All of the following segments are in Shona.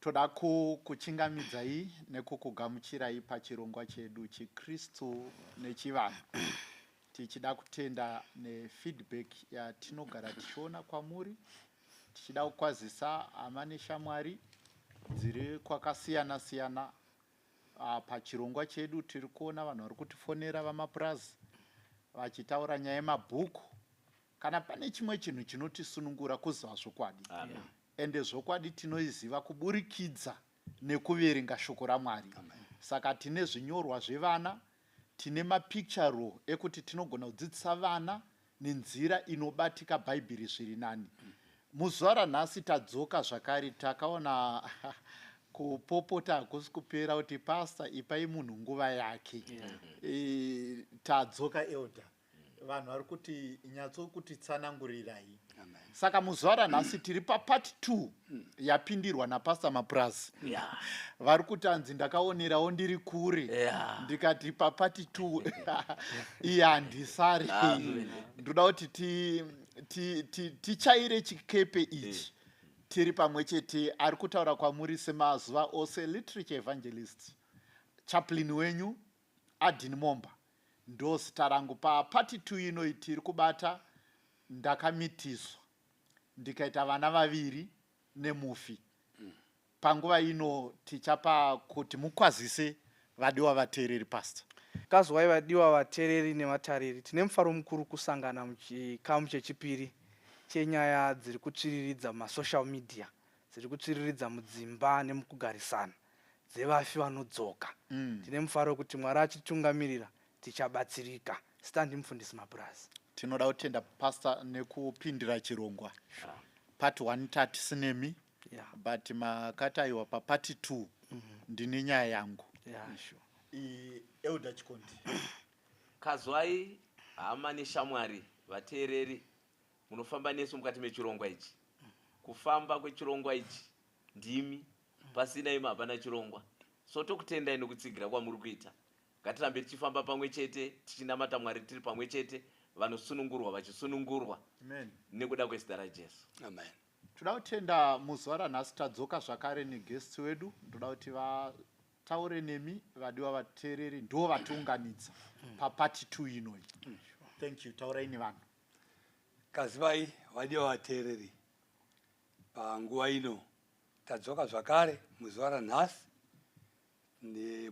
Toda kukuchingamidzai nekukugamuchirai pachirongwa chedu chiKristu nechivanhu. Tichida kutenda nefeedback yatinogara tichiona kwamuri. Tichida kukwazisa hama neshamwari dziri kwakasiyana siyana. Pachirongwa chedu tiri kuona vanhu vari kutifonera vamapurazi vachitaura nyaya yemabhuku. Kana pane chimwe chinhu chinotisunungura kuziva zvokwadi. Ende zvokwadi tinoiziva kuburikidza nekuverenga shoko raMwari. Saka tine zvinyorwa zvevana, tine mapicture roll ekuti tinogona kudzidzisa vana nenzira inobatika Bhaibheri zviri nani. Muzuva ranhasi tadzoka zvakare takaona kupopota hakusi kupera kuti pastor ipai munhu nguva yake. Yeah. E, tadzoka elder. Vanhu vari kuti nyatsokutitsanangurirai. Saka muzuva ranhasi tiri papart 2 yapindirwa napastor Mapurazi. Vari kuti anzi ndakaonerawo ndiri kure. Ndikati papart 2 iye handisari. Ndoda kuti tichaire chikepe ichi tiri pamwe chete. Ari kutaura kwamuri semazuva ose literature evangelist chaplain wenyu Adin Momba ndozita rangu. Papart 2 inoi tiri kubata ndakamitiswa ndikaita vana vaviri nemufi. Panguva ino tichapa kuti mukwazise vadiwa vateereri pastor. Kazwai vadiwa vateereri nevatariri, tine mufaro mukuru kusangana muchikamu chechipiri chenyaya dziri kutsviriridza mumasocial media, dziri kutsviriridza mudzimba nemukugarisana, dzevafi vanodzoka. Tine mufaro wekuti Mwari achititungamirira tichabatsirika. Zita ndimufundisi Mapurazi. Tinoda kutenda pastor nekupindira chirongwa. Part 1 tatisinemi. But makati aiwa papart 2 ndine nyaya yangu. Yeah, sure. Elder Chikondi. Kazwai hama neshamwari vateereri munofamba nesu mukati mechirongwa ichi. Kufamba kwechirongwa ichi ndimi, pasina imi hapana chirongwa. So tokutendai nokutsigira kwamuri kuita. Ngatirambe tichifamba pamwe chete tichinamata Mwari tiri pamwe chete, vanosunungurwa vachisunungurwa nekuda kwezita raJesu. Amen. Toda kutenda muzuva ranhasi tadzoka zvakare neguest wedu. Ndoda kuti vataure nemi vadiwa vateereri ndo vatiunganidza papart 2 inoi. Thank you. Taurai nevanhu. Kazivai vadiwa vateereri, panguva ino tadzoka zvakare muzuva ranhasi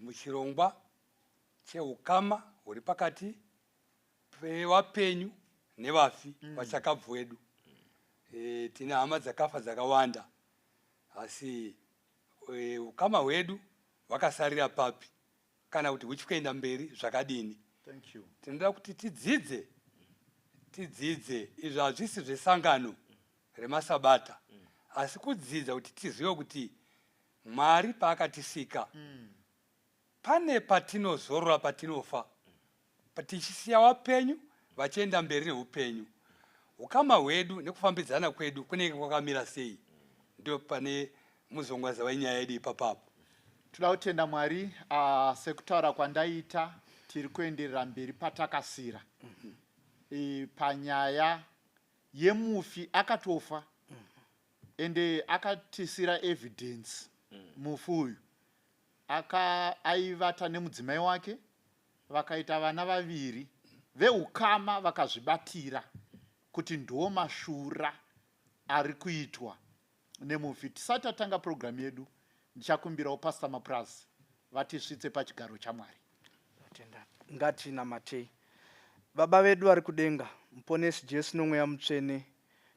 muchirongwa cheukama huri pakati pevapenyu nevafi vachakabvu wedu. Tine hama dzakafa dzakawanda, asi ukama hwedu hwakasarira papi kana kuti huchi kuenda mberi zvakadini? Thank you. Tinoda kuti tidzidze tidzidze izvo hazvisi zvesangano remasabata, asi kudzidza kuti tizive kuti Mwari paakatisika pane patinozorora patinofa, tichisiya wapenyu vachienda mberi neupenyu. Ukama hwedu nekufambidzana kwedu kunenge kwakamira sei? Ndo pane muzongwaza wenyaya yedu ipapapo. Toda kutenda Mwari sekutaura kwandaita tiri kuenderera mberi patakasira panyaya yemufi akatofa ende akatisira evidence. Mufi uyu aivata nemudzimai wake vakaita vana vaviri. Veukama vakazvibatira kuti ndo mashura ari kuitwa nemufi. Tisati tatanga program yedu ndichakumbirawo Pastor Mapurazi vatisvitse pachigaro chaMwari. Tenda. Ngatinamatei. Baba vedu vari kudenga, Muponesi Jesu noMweya Mutsvene,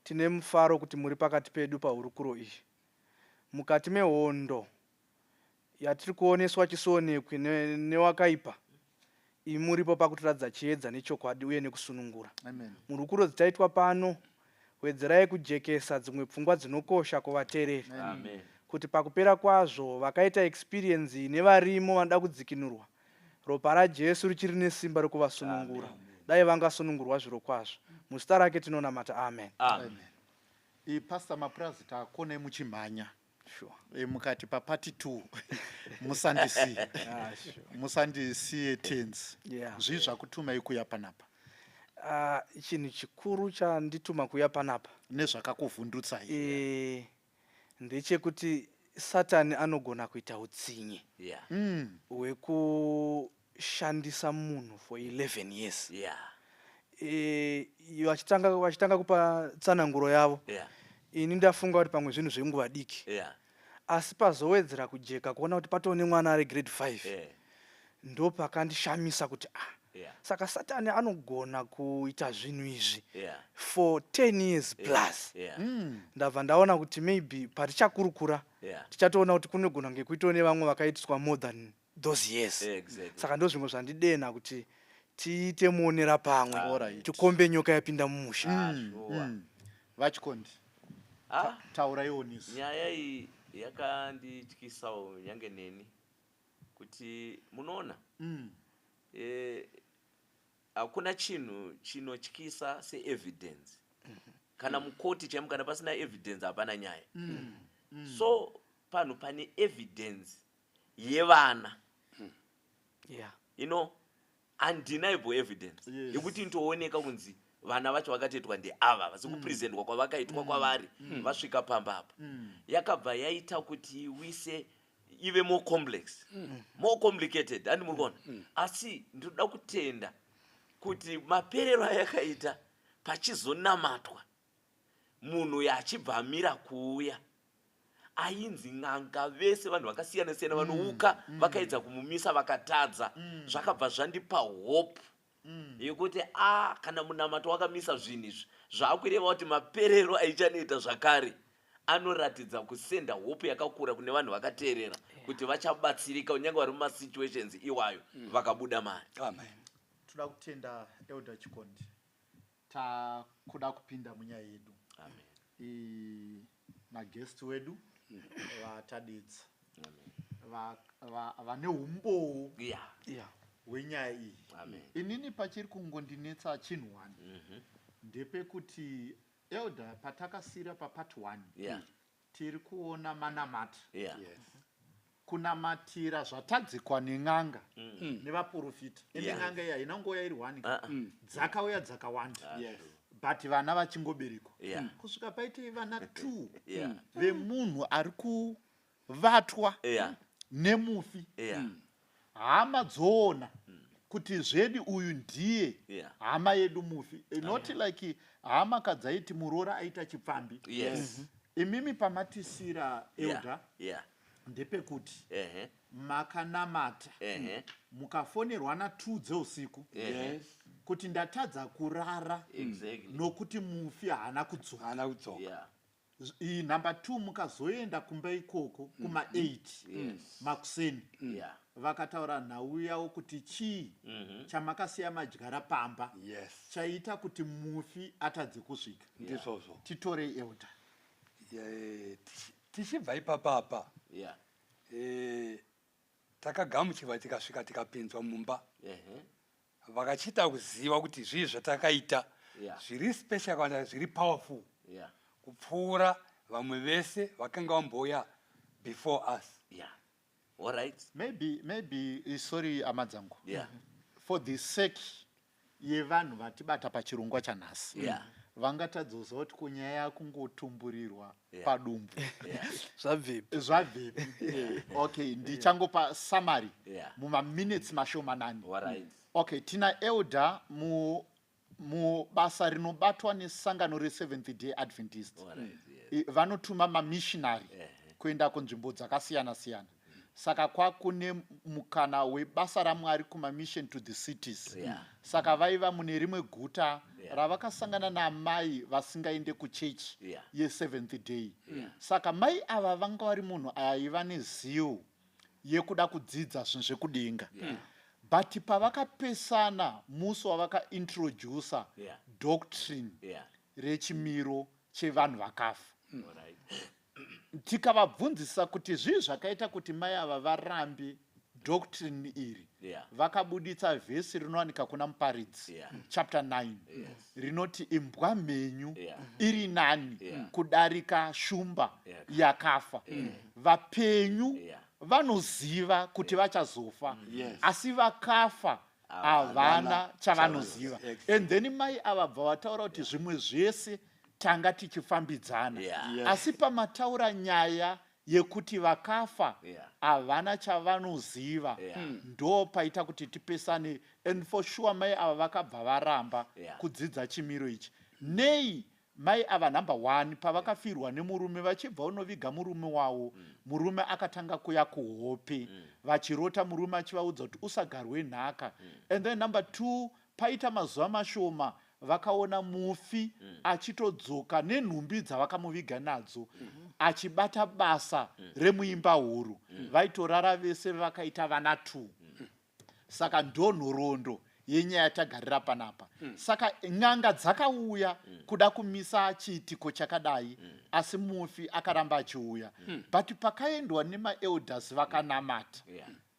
tine mufaro kuti muri pakati pedu pahurukuro iyi. Mukati mehondo yatiri kuoneswa chisionekwi newakaipa, imi muripo pakutiratidza chiedza nechokwadi uye nekusunungura. Amen. Muhurukuro dzichaitwa pano, wedzerai kujekesa dzimwe pfungwa dzinokosha kuvateereri. Amen. Kuti pakupera kwazvo vakaita experience iyi nevarimo vanoda kudzikinurwa, ropa raJesu richiri nesimba rekuvasunungura. Dai vangasunungurwa zvirokwazvo. Muzita rake tinonamata. Amen. Amen. Pastor Mapurazi takonai muchimhanya. Sure. Mukati papart 2 musandisiye. Ah, sure. Musandisiye tenzi. Zvii zvakutumai kuya panapa? Chinhu chikuru chandituma kuuya panapa nezvakakuvhundutsai ndechekuti Satani anogona kuita utsinye hwekushandisa munhu for 11 years. Vachitanga kupa tsananguro yavo, ini ndafunga kuti pamwe zvinhu zvenguva diki, asi pazowedzera kujeka kuona kuti patoo nemwana ari grade 5, ndopakandishamisa kuti ah, saka Satani anogona kuita zvinhu izvi for 10 years plus. Ndabva ndaona kuti maybe patichakurukura, tichatoona kuti kunogona kunge kuitawo nevamwe vakaitiswa more than those years. Saka ndo zvimwe zvandidena kuti tiite muonera pamwe, tikombe nyoka yapinda mumusha. Ah, sure. VaChikondi, Ah, tauraiwo nesu. Nyaya iyi yakandityisawo nyange neni, kuti munoona, hakuna chinhu chinotyisa seevidence. Kana mukoti chaimo, kana pasina evidence hapana nyaya. So panhu pane evidence yevana, undeniable evidence yekuti inotooneka kunzi vana vacho vakatoitwa ndeava, vasi kupresentwa kwavakaitwa kwavari vasvika pamba apa, yakabva yaita kuti iwise ive more complex, more complicated, handi muri kuona? Asi ndinoda kutenda kuti maperero ayakaita, pachizonamatwa, munhu achibva amira kuuya ainzi n'anga, vese vanhu vakasiyana siyana vanouka vakaedza kumumisa vakatadza. Zvakabva zvandipa hope yekuti a kana munamato wakamisa zvinhu izvi, zvaakureva kuti maperero aichanoita zvakare anoratidza kusenda hope yakakura kune vanhu vakateerera kuti vachabatsirika kunyange vari mumasituations iwayo vakabuda mari. Amen. Toda kutenda, Elder Chikondi. Takuda kupinda munyaya yedu. Amen. Maguest wedu vatadedza vane umbowo hwenyaya iyi. Amen. Inini pachiri kungondinetsa chinhu one, ndepekuti, Elder, patakasira papart 1, tiri kuona manamata, kunamatira zvatadzikwa nen'anga nevaprofita. Ende n'anga iyi haina nguva iri one, dzakauya dzakawanda, but vana vachingoberekwa kusvika paite vana 2 vemunhu ari kuvatwa nemufi. Hama dzoona kuti zvedi uyu ndiye hama yedu mufi, not like hama kadzaiti muroora aita chipfambi. Imimi pamatisira, Elder, ndepekuti makanamata, mukafonerwa na2 dzeusiku kuti ndatadza kurara nokuti mufi haana kudzoka. Haana kudzoka. Iyi number 2, mukazoenda kumba ikoko kuma8 makuseni, vakataura nhau yavo kuti chii chamakasiya madyara pamba chaita kuti mufi atadze kusvika. Ndizvozvo. Titorei, Elder. Tichibva ipapapa, takagamuchirwa, tikasvika, tikapinzwa mumba. Vakachiita kuziva kuti zvii zvatakaita zviri special kana zviri powerful kupfuura vamwe vese vakanga vamboya before us. Yeah, all right. Maybe, sorry hama dzangu, for the sake yevanhu vatibata pachirongwa chanhasi, vangatadzoziva kuti kunyaya yakungotumburirwa padumbu Zvabvepi? Zvabvepi? Okay, ndichangopa summary mumaminutes mashomanani. All right. Okay, tina Elder mubasa rinobatwa nesangano reSeventh Day Adventist. All right, yes. Vanotuma mamissionary kuenda kunzvimbo dzakasiyana siyana, saka kwakune mukana webasa raMwari kumamission to the cities. Saka vaiva mune rimwe guta ravakasangana namai vasingaende kuchechi yeSeventh Day. Saka mai ava vanga vari munhu aiva nezivo yekuda kudzidza zvinhu zvekudenga, but pavakapesana musi wavakaintrodusa doctrine rechimiro chevanhu vakafa, All right. tikavabvunzisa kuti zvii zvakaita kuti mai ava varambe doctrine iri, vakabuditsa vhesi rinowanika kuna Muparidzi chapter 9 rinoti imbwa mhenyu iri nani kudarika shumba yakafa. Vapenyu vanoziva kuti vachazofa, asi vakafa havana chavanoziva. And then mai ava bva vataura kuti zvimwe zvese tanga tichifambidzana, asi pamataura nyaya Yekuti vakafa havana chavanoziva ndo paita kuti tipesane. And for sure mai ava vakabva varamba kudzidza chimiro ichi. Nei mai ava, number one, pavakafirwa nemurume, vachibva unoviga murume wavo, murume akatanga kuya kuhope, vachirota murume achivaudza kuti usagarwe nhaka. And then number two, paita mazuva mashoma vakaona mufi achitodzoka nenhumbi dzavakamuviga nadzo, achibata basa remuimba huru. Vaitorara vese, vakaita vana two. Saka ndo nhoroondo yenyaya yatagarira panapa. Saka n'anga dzakauya kuda kumisa chiitiko chakadai, asi mufi akaramba achiuya. But pakaendwa nemaelders, vakanamata,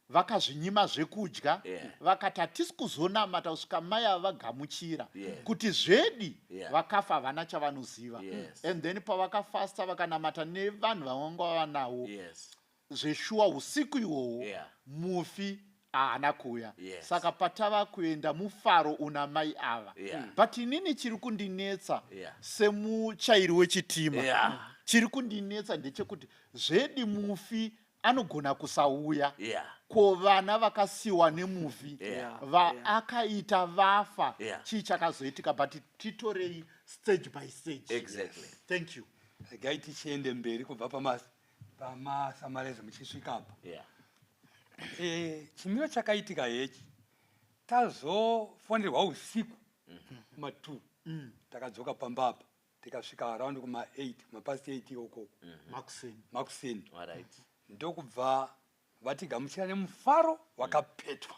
vakazvinyima zvekudya, vakati hatisi kuzonamata kusvika mai ava vagamuchira kuti zvedi vakafa havana chavanoziva. And then pavakafasta, vakanamata nevanhu vavanga vava zveshuwa, usiku ihwohwo mufi haana kuuya. Saka patava kuenda, mufaro una mai ava. But inini chiri kundinetsa semuchairi wechitima, chiri kundinetsa ndechekuti zvedi mufi anogona kusauya. Ko vana vakasiwa nemufi vaakaita vafa, chii chakazoitika? But titorei stage by stage. Thank you. Regai tichiende mberi kubva pamasamarezi muchisvika apa. Chimiro chakaitika hechi: tazofonerwa usiku kuma2, takadzoka pamba apa, tikasvika around kuma8, kumapast 8 ikokoko. Makuseni. Makuseni. Ndokubva vatigamuchira nemufaro wakapetwa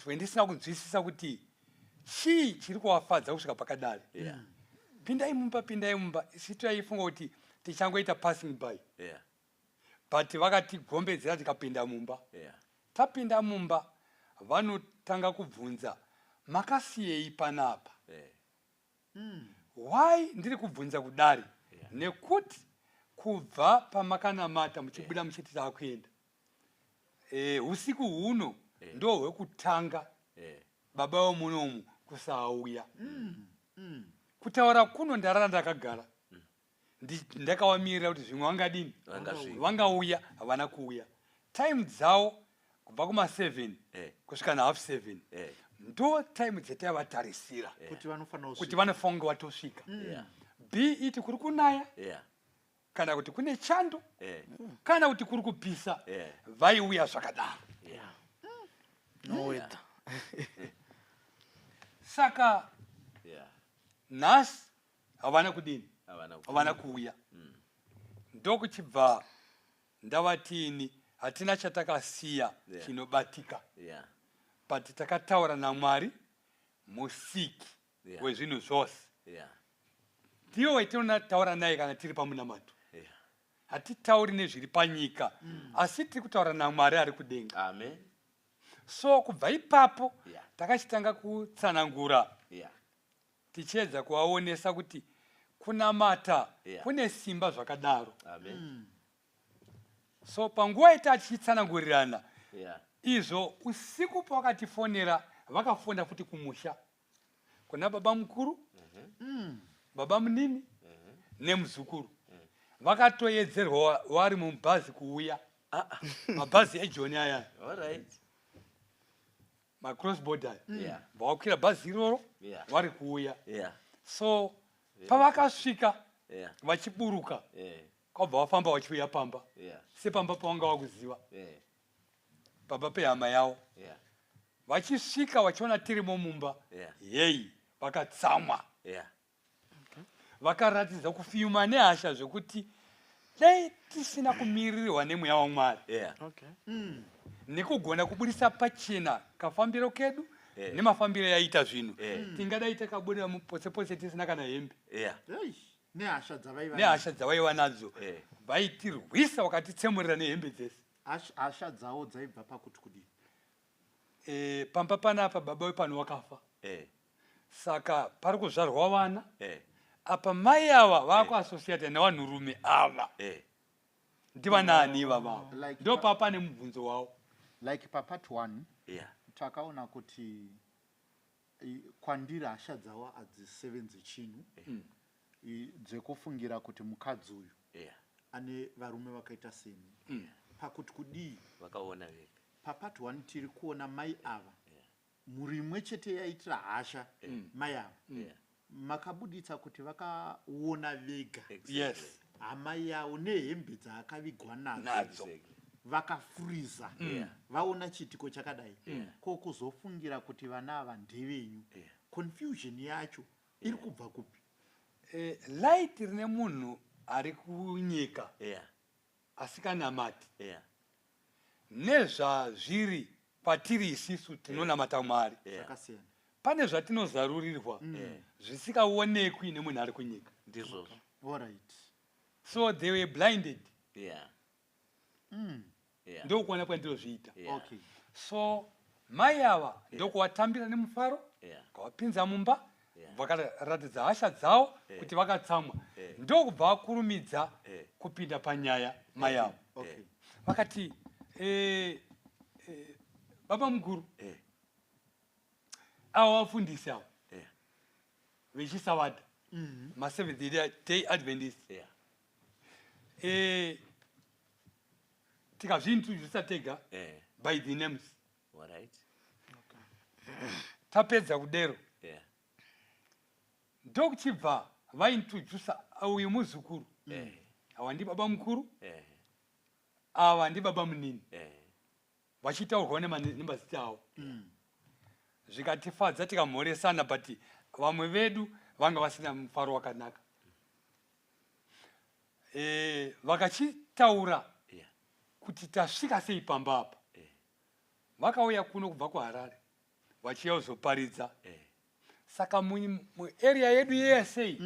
wendisina kunzwisisa kuti chii chiri kuvafadza kusvika pakadari. Pindai mumba, pindai mumba. Isi taifunga kuti tichangoita passing by, but vakatigombedzera, tikapinda mumba. Tapinda mumba, vanotanga kubvunza, "Makasiyei panapa?" Why ndiri kubvunza kudari? Nekuti kubva pamakanamata muchibuda muchiti taakuenda, usiku huno ndo hwekutanga baba vemunomu kusauya. Kutaura kuno ndarara ndakagara, ndakavamirira kuti zvimwe vangadini, Vangasvika. vangauya. Havana kuuya. Time dzavo kubva kuma7 kusvika nahalf 7 ndo time dzataivatarisira kuti vanofanira kuti vanofanira kunge vatosvika, be it kuri kunaya kana kuti kune chando kana kuti kuri kupisa, vaiuya zvakadaro. No weather. Saka nhasi havana kudini? Havana Havana kuuya. Ndokuchibva ndavatini hatina chatakasiya chinobatika, but takataura naMwari musiki wezvinhu zvose. Ndiyo waitinotaura naye kana tiri pamunamato. Hatitauri nezviri panyika, asi tiri kutaura naMwari ari kudenga. Amen. So kubva ipapo takachitanga kutsanangura, tichiedza kuvaonesa kuti kunamata kune simba zvakadaro. Amen. So panguva yeta tichitsanangurirana izvo, usiku pavakatifonera, vakafona futi kumusha kuna baba mukuru, baba munini nemuzukuru. Vakatoedzerwa vari mubhazi kuuya, mabhazi ejoni aya, macross border, vawakwira bhazi iroro vari kuuya. So pavakasvika vachiburuka, kwabva vafamba vachiuya pamba, sepamba pavanga vakuziva, pamba pehama yavo. Vachisvika, vachiona tirimo mumba, yei, vakatsamwa. Vakaratidza kufiyuma nehasha zvekuti dai tisina kumiririrwa nemweya waMwari nekugona kubudisa pachena kafambiro kedu nemafambiro yaita zvinhu, tingadai takabudira mupose pose tisina kana hembe. Ei, nehasha dzavaiva Nehasha dzavaiva nadzo, vaitirwisa, vakatitsemurira nehembe dzese. Hasha dzavo dzaibva pakuti kudii? Pamba panapa baba wepano wakafa, saka pari kuzvarwa vana. Apa mai ava vakuassociata nevanhurume ava. Ndivanani ivavavo? Ndo papa nemubvunzo wavo. Like papart one, takaona kuti kwandiri hasha dzavo hadzisevenzi chinhu, dzekufungira kuti mukadzi uyu Ane varume vakaita semi pakuti kudii? Vakaona vega. Papart 1 tiri kuona mai ava, mhuri imwe chete yaitira hasha mai ava. Makabuditsa kuti vakaona vega hama yavo nehembe dzaakavigwa nadzo. Nadzo. Vakafuriza vaona chiitiko chakadai. Ko kuzofungira kuti vana ava ndevenyu? Confusion yacho iri kubva kupi? Light rine munhu ari kunyika asikanamati nezvazviri kwatiri isisu tinonamata Mwari. Zvakasiyana. Pane zvatinozarurirwa zvisikaonekwi nemunhu ari kunyika. Ndizvozvo. Alright. So they were blinded. Ndokuona kwandinozviita. So mai ava ndokuvatambira nemufaro, kavapinza mumba, vakaratidza hasha dzavo kuti vakatsamwa, ndokubva vakurumidza kupinda panyaya mai ava. Vakati, baba mukuru, ava vafundisi ava vechisavadha, maSeventh Day Adventist, tikazviintrodusa tega by the names. Tapedza kudero, ndokuchibva vaintrodusa uyu muzukuru. Ava ndi baba mukuru, ava ndi baba munini, vachitaurwa nemazita avo. Zvikatifadza, tikamhoresana, but vamwe vedu vanga vasina mufaro wakanaka. Vakachitaura kuti tasvika sei pamba apa. Vakauya kuno kubva kuHarare vachiuya kuzoparidza. Saka muarea yedu yese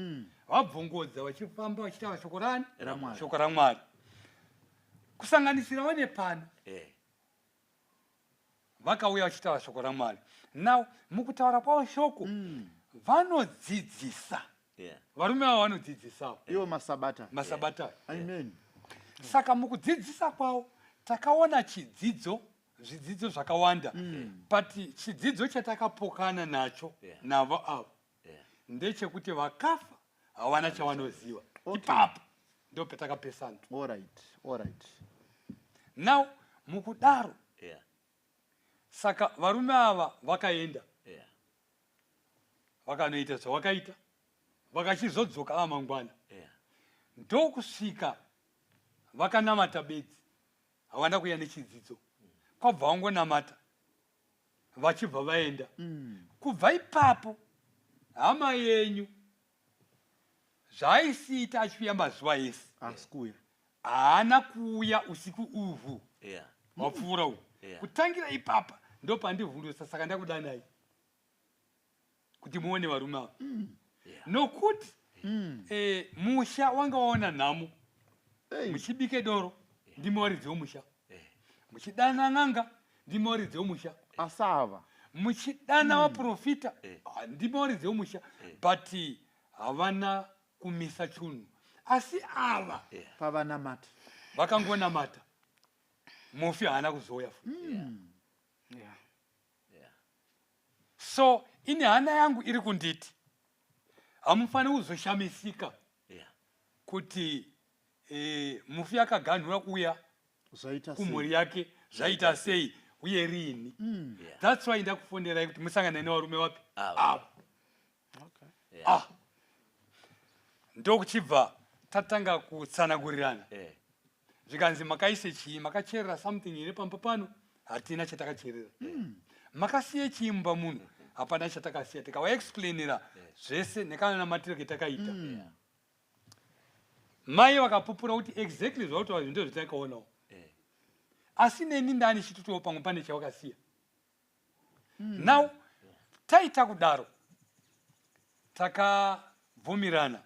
vabvongodza vachifamba vachitaura shoko rani? RaMwari. Shoko raMwari, kusanganisirawo nepano. Vakauya vachitaura shoko raMwari. Now mukutaura kwavo shoko, vanodzidzisa. Varume ava vanodzidzisawo. Iwo masabata. Masabata. Amen. Saka mukudzidzisa kwavo takaona chidzidzo, zvidzidzo zvakawanda, but chidzidzo chatakapokana nacho navo avo ndechekuti vakafa havana chavanoziva. Ipapo ndo patakapesana. Alright. Now mukudaro, saka varume ava vakaenda, vakanoita zvavakaita, vakachizodzoka ava mangwana, ndokusvika vakanamata bedzi, havana kuuya nechidzidzo. Kwabva vangonamata vachibva vaenda. Kubva ipapo hama yenyu zvaaisiita achiuya mazuva ese, Asi kuuya haana kuuya usiku uhwu hwapfuura uhu. Kutangira ipapa ndo pandivhundusa. Saka ndakudanai kuti muone varume ava, nokuti musha wanga waona nhamo. Hey. Muchibike doro, ndimi waridzi wemusha. Muchidana n'anga, ndimi waridzi wemusha. Asava. Muchidana vaprofita, ah, ndimi waridzi wemusha. But havana kumisa chunhu, asi ava Pavanamata. Vakangonamata, mufi haana kuzouya futi. So ini hana yangu iri kunditi hamufaniri kuzoshamisika kuti mufi akaganhura kuuya Zvaita kumhuri sei? Yake zvaita sei uye riini. That's why ndakufonerai kuti musangane nevarume vapi? Ava. Ava. Ah, ndokuchibva tatanga kutsanangurirana. Zvikanzi, makaise chii? Makacherera something here pamba pano? Hatina chatakacherera. Makasiye chii mumba munhu? Hapana chatakasiya. Tikavaexplainira zvese nekananamatiro ketakaita. Mai vakapupura kuti exactly zvautaura zvinhu ndozvatakaonawo, asi neni ndani chitotiwo pamwe pane chavakasiya. Now taita kudaro, takabvumirana.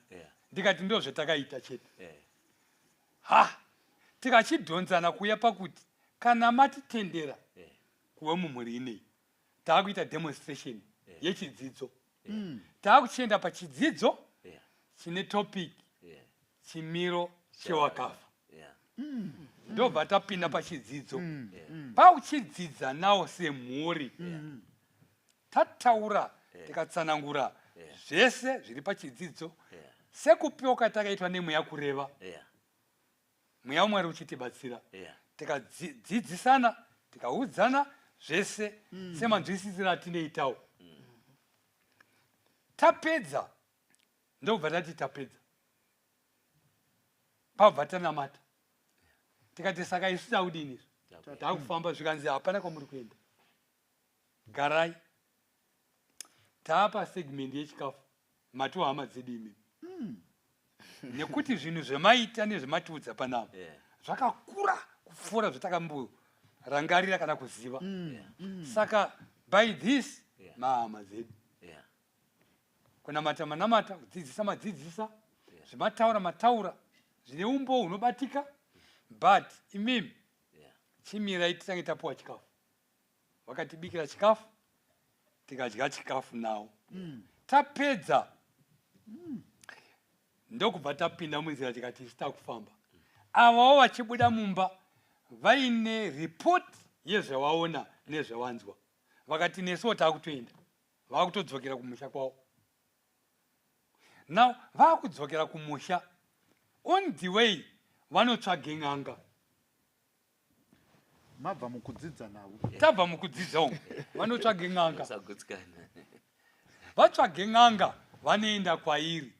Ndikati ndo zvatakaita chete. Ha, tikachidhonzana kuuya pakuti kana matitendera kuve mumhuri inei, taakuita demonstration yechidzidzo. Taakuchienda pachidzidzo chine topic chimiro chewakafa. Ndobva tapinda pachidzidzo, pauchidzidza nawo semhuri. Tataura, tikatsanangura zvese zviri pachidzidzo sekupiwa kwatakaitwa nemweya kureva. Mweya waMwari uchitibatsira. Tikadzidzisana, tikaudzana zvese semanzwisisiro atinoitawo. Tapedza ndokubva tati tapedza. Pabva tanamata. Tikati saka isu takudini izvo? Takufamba zvikanzi hapana kwamuri kuenda. Garai. Taapa segment yechikafu matiwa hama dzedu imimi. Nekuti zvinhu zvemaita nezvematiudza panapa zvakakura kupfuura zvatakamborangarira kana kuziva. Saka by this mahama dzedu. Kunamata manamata, kudzidzisa madzidzisa, zvemataura mataura, zvine umbowo hunobatika, but imimi chimirai titange tapuwa chikafu. Vakatibikira chikafu, tikadya chikafu nawo. Tapedza ndokubva tapinda munzira tikati isu takufamba. Avawo vachibuda mumba vaine report yezvawaona nezvawanzwa. Vakati nesuwo takutoenda. Vakutodzokera kumusha kwavo. Now vakudzokera kumusha, on the way vanotsvage n'anga. Mabva mukudzidza navo. Tabva mukudzidza umu. Vanotsvage n'anga. Vatsvage n'anga vanoenda kwairi.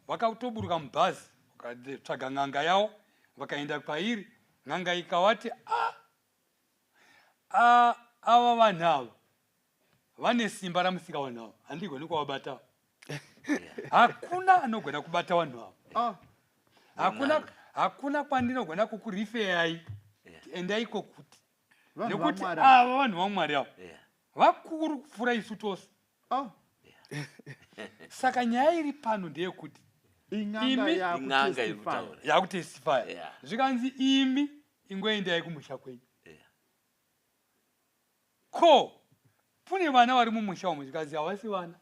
Vakatoburuka mubhazi vakatsvaga n'anga yavo vakaenda kwairi. N'anga ikavati ah, ah, ava vanhu ava vane simba ramusika vanhu ava, handigoni kuvabata. Hakuna anogona kubata vanhu ava. Hakuna, hakuna kwandinogona kukurifeyai. Endai kokuti. Nekuti ava vanhu vaMwari ava vakuru kupfuura isu tose. Saka nyaya iri pano ndeyekuti imi yakutestifya. Zvikanzi imi ingoendai kumusha kwenyu. Ko kune vana vari mumusha umu? Zvikanzi havasi vana,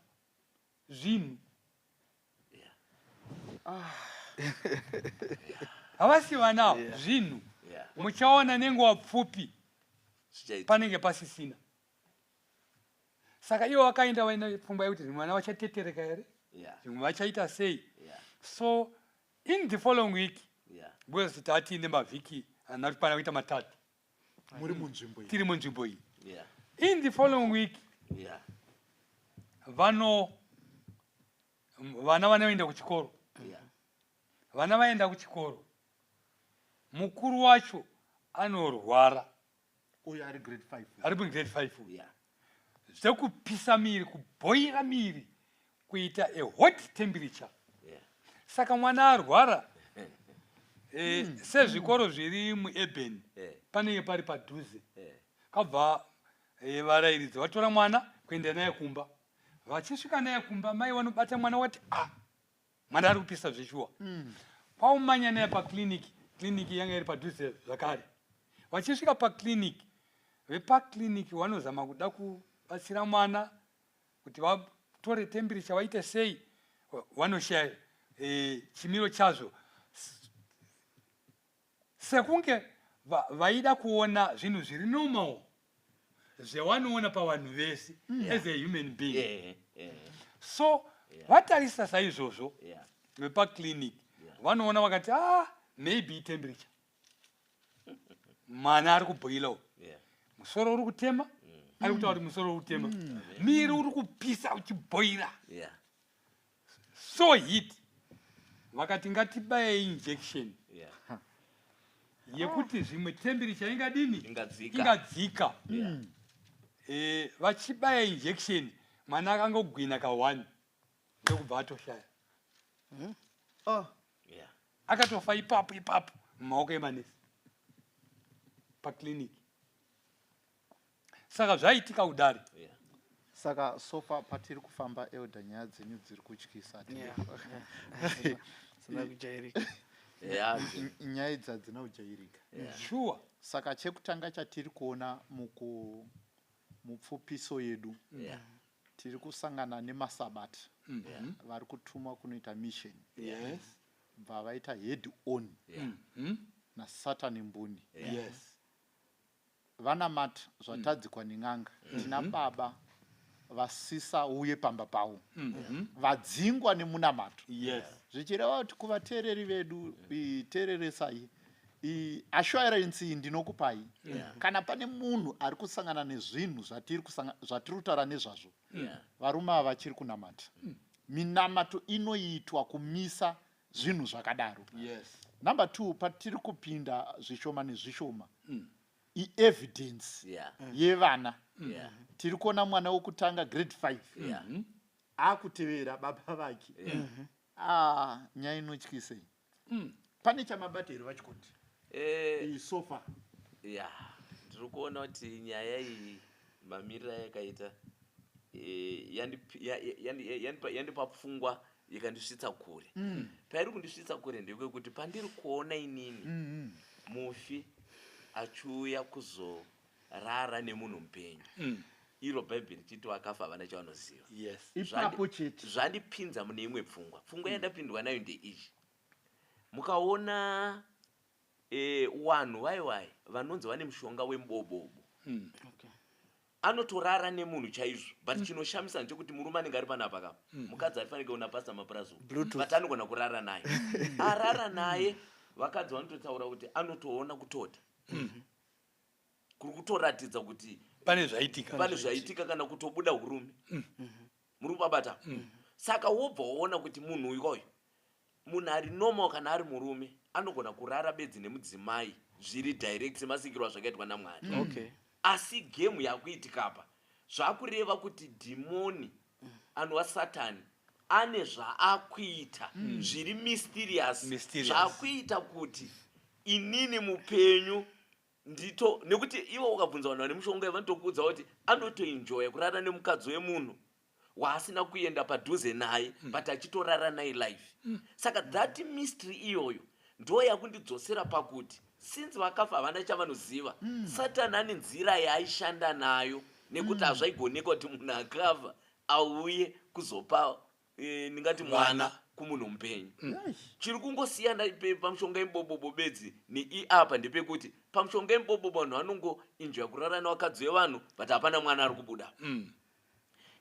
zvinhu. Havasi vana, zvinhu. Muchaona nenguva pfupi panenge pasisina. Saka ivo vakaenda vaine pfungwa yekuti zvimwe vana vachatetereka here, zvimwe vachaita sei. So in the following week, because tatiine mavhiki ana kwana kuita matatu muri munzvimbo iyi, tiri munzvimbo iyi. In the following week vano vana vanoenda kuchikoro. Vana vaenda kuchikoro, mukuru wacho anorwara. Uyo ari grade 5. Ari mugrade 5 uyu. Zvekupisa miri, kubhoira miri, kuita a hot temperature. Saka mwana arwara, sezvikoro zviri muurban panenge pari padhuze. Kabva varairidzi vatora mwana kuenda naye kumba. Vachisvika naye kumba, mai vanobata mwana wati ah, mwana ari kupisa zveshuwa. Kwaumanya naye paclinic, clinic yanga iri padhuze zvakare. Vachisvika paclinic, vepaclinic vanozama kuda kubatsira mwana kuti vatore temperature vaite sei, vanoshaya chimiro chazvo. Sekunge vaida kuona zvinhu zviri normal zvewanoona pavanhu vese as a human being. So vatarisa saizvozvo vepaclinic vanoona vakati ah, maybe temperature. Mwana ari kubhoila uyu. Musoro uri kutema, ari kutaura kuti musoro uri kutema. Miri uri kupisa uchibhoila. So heat. Vakati ngatibaye injection. Yekuti zvimwe temperature ingadini? Ingadzika. Ingadzika. Vachibaya injection, mwana akangogwina ka 1 ndokubva atoshaya. Akatofa ipapo ipapo mumaoko emanesi paclinic. Saka zvaitika kudari. Saka sofa patiri kufamba elder, nyaya dzenyu dziri kutyisa. Dzina kujairika. Nyaya idzi hadzina kujairika. Sure. Saka chekutanga chatiri kuona mupfupiso yedu, tiri kusangana nemasabata vari kutumwa kunoita mission. Bva vaita head on naSatani mbuni. Vanamata zvatadzikwa nen'anga. Tina baba vasisa uye pamba pavo vadzingwa nemunamato. Zvichireva kuti kuvateereri vedu, teereresai. Assurance iyi ndinokupai. Kana pane munhu ari kusangana nezvinhu zvatiri kutaura nezvazvo, varume ava vachiri kunamata. Minamato inoitwa kumisa zvinhu zvakadaro. Number 2, patiri kupinda zvishoma nezvishoma, ievidence yevana. Tiri kuona mwana wokutanga grade 5 akutevera baba vake. Nyaya inotyisei. Pane chamabata here vachikoti so far? Ya, ndiri kuona kuti nyaya iyi, mamiriro ayakaita, yandipa pfungwa ikandisvitsa kure. Pairi kundisvitsa kure ndekwekuti pandiri kuona inini mufi achiuya kuzorara nemunhu mupenyu, iro Bhaibheri richiti vakafa havana chavanoziva. Ipapo chete. Zvandipinza mune imwe pfungwa. Pfungwa yandapindwa nayo ndeiyi: mukaona vanhu vaivai vanonzi vane mushonga wemubobobo, anotorara nemunhu chaizvo, but chinoshamisa ndechekuti murume anenge ari panapa kapa, mukadzi arifanike kuona Pastor Mapurazi, but anogona kurara naye. Arara naye, vakadzi vanototaura kuti anotoona kutota kuri kutoratidza kuti pane zvaitika. Pane zvaitika, kana kutobuda urume. Muri kubabata? Saka wobva waona kuti munhu uyoyo, munhu ari normal, kana ari murume, anogona kurara bedzi nemudzimai zviri direct semasikirwo azvakaitwa naMwari. Asi game yakuitika apa zvakureva kuti dhimoni anova Satani ane zvaakuita zviri mysterious, Mysterious. Zvakuita kuti inini mupenyu ndito, nekuti ivo ukabvunza vanhu vane mushonga, vanotokuudza kuti anotoenjoya kurara nemukadzi wemunhu waasina kuenda padhuze naye, but achitorara naye life. Saka that mystery iyoyo ndo yakundidzosera pakuti since vakafa havana chavanoziva, Satani ane nzira yaaishanda nayo, nekuti hazvaigoneka kuti munhu akafa auye kuzopa ndingati mwana Mwana. kumunhu mupenyu. Chiri kungosiyana pamushonga yemubobobo bedzi neiapa ndepekuti pamushonga yemubobobo vanhu vanongoenjoya kurara nevakadzi vevanhu, but hapana mwana ari kubuda.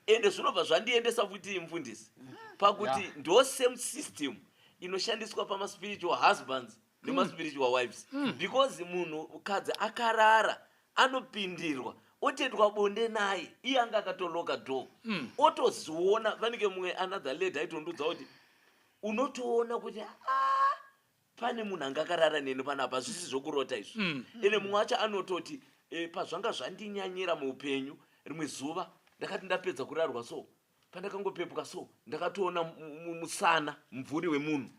Ende zvinobva zvandiendesa futi, mufundisi, pakuti ndo same system inoshandiswa pamaspiritual husbands nemaspiritual wives, because munhu kadzi akarara anopindirwa, otendwa bonde naye, iye anga akatoloka door, otoziona. Vanenge mumwe another lady aitondiudza kuti unotoona kuti "Ah, pane munhu anga akarara neni panapa, hazvisi zvokurota izvi." Ende mumwe wacho anototi pazvanga zvandinyanyira muupenyu, rimwe zuva ndakati ndapedza kurarwa, so pandakangopepuka, so ndakatoona musana, mumvuri wemunhu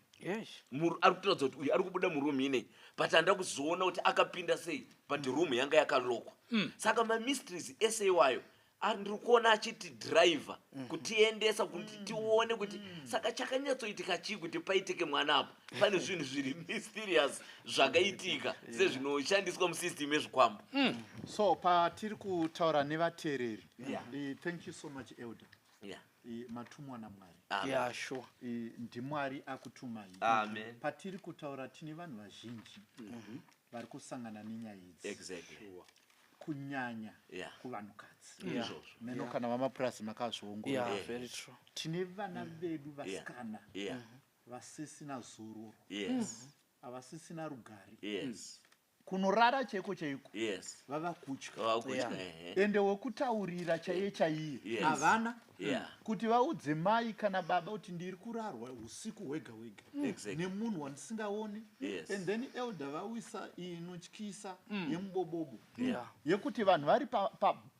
ari kutoratidza kuti uyu ari kubuda muroom inei, but handida kuzoona kuti akapinda sei, but room yanga yakalokwa. Saka mamysteries ese iwayo ndiri kuona achiti driver kutiendesa kuti tione kuti saka chakanyatsoitika chii kuti paitike mwana apo. Pane zvinhu zviri mysterious zvakaitika sezvinoshandiswa musystem yezvikwambo. So patiri kutaura nevateereri, thank you so much, elder. Matumwa naMwari. Amen. Yeah, sure. NdiMwari akutumai. Amen. Patiri kutaura tine vanhu vazhinji vari kusangana nenyaya idzi, kunyanya kuvanhukadzi. Izvozvo. Meno kana vamapurasi makazviongorora. Very true. Tine vana vedu vasikana vasisina zororo, havasisina rugare, kunorara chaiko chaiko vava kutya. Vakutya. Ende wekutaurira chaiye chaiye havana, kuti vaudze mai kana baba kuti ndiri kurarwa usiku hwega hwega nemunhu wandisingaoni. And then elder vawisa inotyisa yemubobobo, yekuti vanhu vari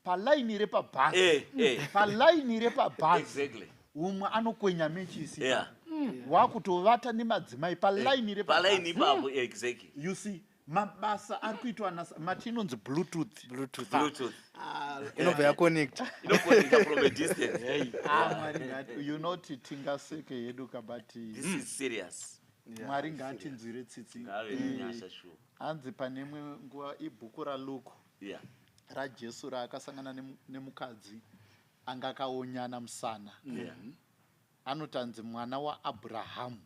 palaini repabhasi, palaini repabhasi, umwe anokwenya mechisi, wakutovata nemadzimai palaini Palaini repabhasi. ipapo, exactly. You see mabasa ari kuitwa mati inonzi Bluetooth. Bluetooth. Bluetooth. Ah, Inobva yaconnect. Inoconnecta from a distance. Ah, Mwari ngati, you know, ti tingaseke hedu kabati. This is serious. Mwari ngaatinzwire tsitsi. Ngave nenyasha, sure. Hanzi pane imwe nguva, ibhuku raLuke raJesu raakasangana nemukadzi anga akaonyana musana, anotanzi mwana waAbhurahamu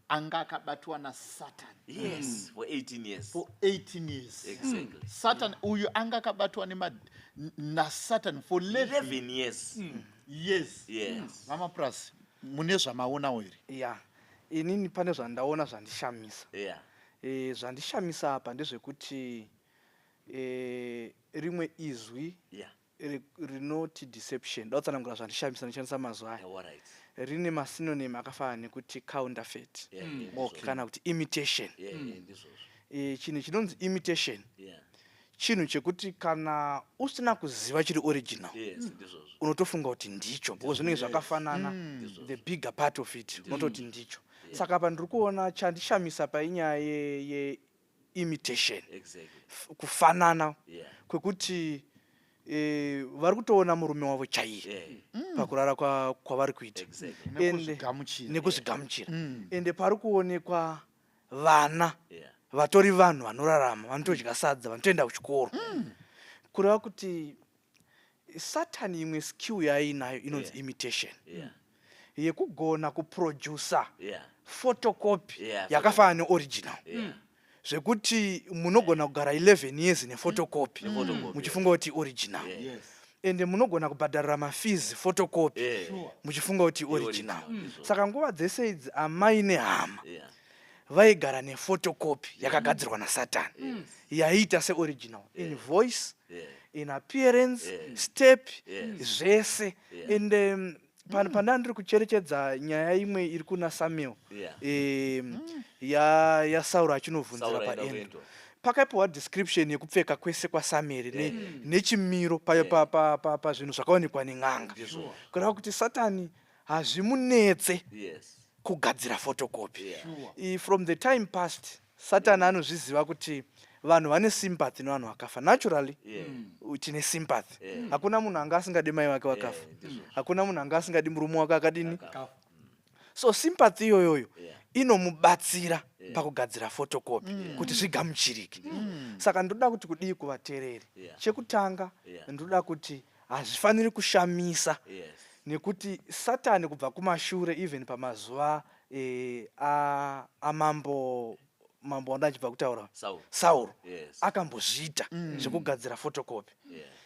anga akabatwa naSatani Yes, for 18 years. For 18 years. Satan uyu anga akabatwa naSatan for 11 11 years. Years. Vamapurasi, mune zvamaonawo here? Ya, inini pane zvandaona zvandishamisa. Zvandishamisa apa ndezvekuti rimwe izwi rinoti deception, da kutsanangura zvandishamisa ndichishandisa mazwi aya, rine masynonym akafanana nekuti counterfeit kana kuti imitation. Chinhu chinonzi imitation chinhu chekuti kana usina kuziva chiri original, unotofunga kuti ndicho, because zvinenge zvakafanana. The bigger part of it unototi ndicho. Saka apa ndiri kuona chandishamisa painyaya yeimitation, kufanana kwekuti vari kutoona murume wavo chaiye pakurara kwavari kuita Nekuzvigamuchira. Nekuzvigamuchira. Ende pari kuonekwa vana vatori vanhu vanorarama, vanotodya sadza, vanotoenda kuchikoro. Kureva kuti Satani imwe skill yaainayo inonzi imitation, yekugona kuproducer photocopy yakafanana neoriginal, zvekuti munogona kugara 11 years nephotocopy Nephotocopy, muchifunga kuti original. Ende munogona kubhadharira mafees photocopy muchifunga kuti original. Original, ndizvozvo. Saka nguva dzese idzi amai nehama vaigara nephotocopy yakagadzirwa naSatani, yaiita seoriginal in voice, in appearance, step, zvese. And pandanga ndiri kucherechedza nyaya imwe iri kuna Samuel yaSauro achinovhunzira Sauro aenda paEndo, kuEndo. pakaipiwa description yekupfeka kwese kwaSamueri nechimiro pazvinhu zvakaonekwa nen'anga. Kureva kuti Satani hazvimunetse kugadzira photocopy. From the time past, Satani anozviziva kuti vanhu vane sympathy nevanhu vakafa naturally. Tine sympathy. Hakuna munhu anga asingadi mai vake vakafa. Hakuna munhu anga asingadi murume wake akadini. Akafa. So sympathy iyoyoyo inomubatsira pakugadzira photocopy kuti zvigamuchirike. Saka ndoda kuti kudii kuvateereri? Chekutanga, ndoda kuti hazvifaniri kushamisa, nekuti Satani kubva kumashure, even pamazuva amambo, mambo wanda achibva kutaura, Sauro. Sauro, akambozviita zvekugadzira photocopy.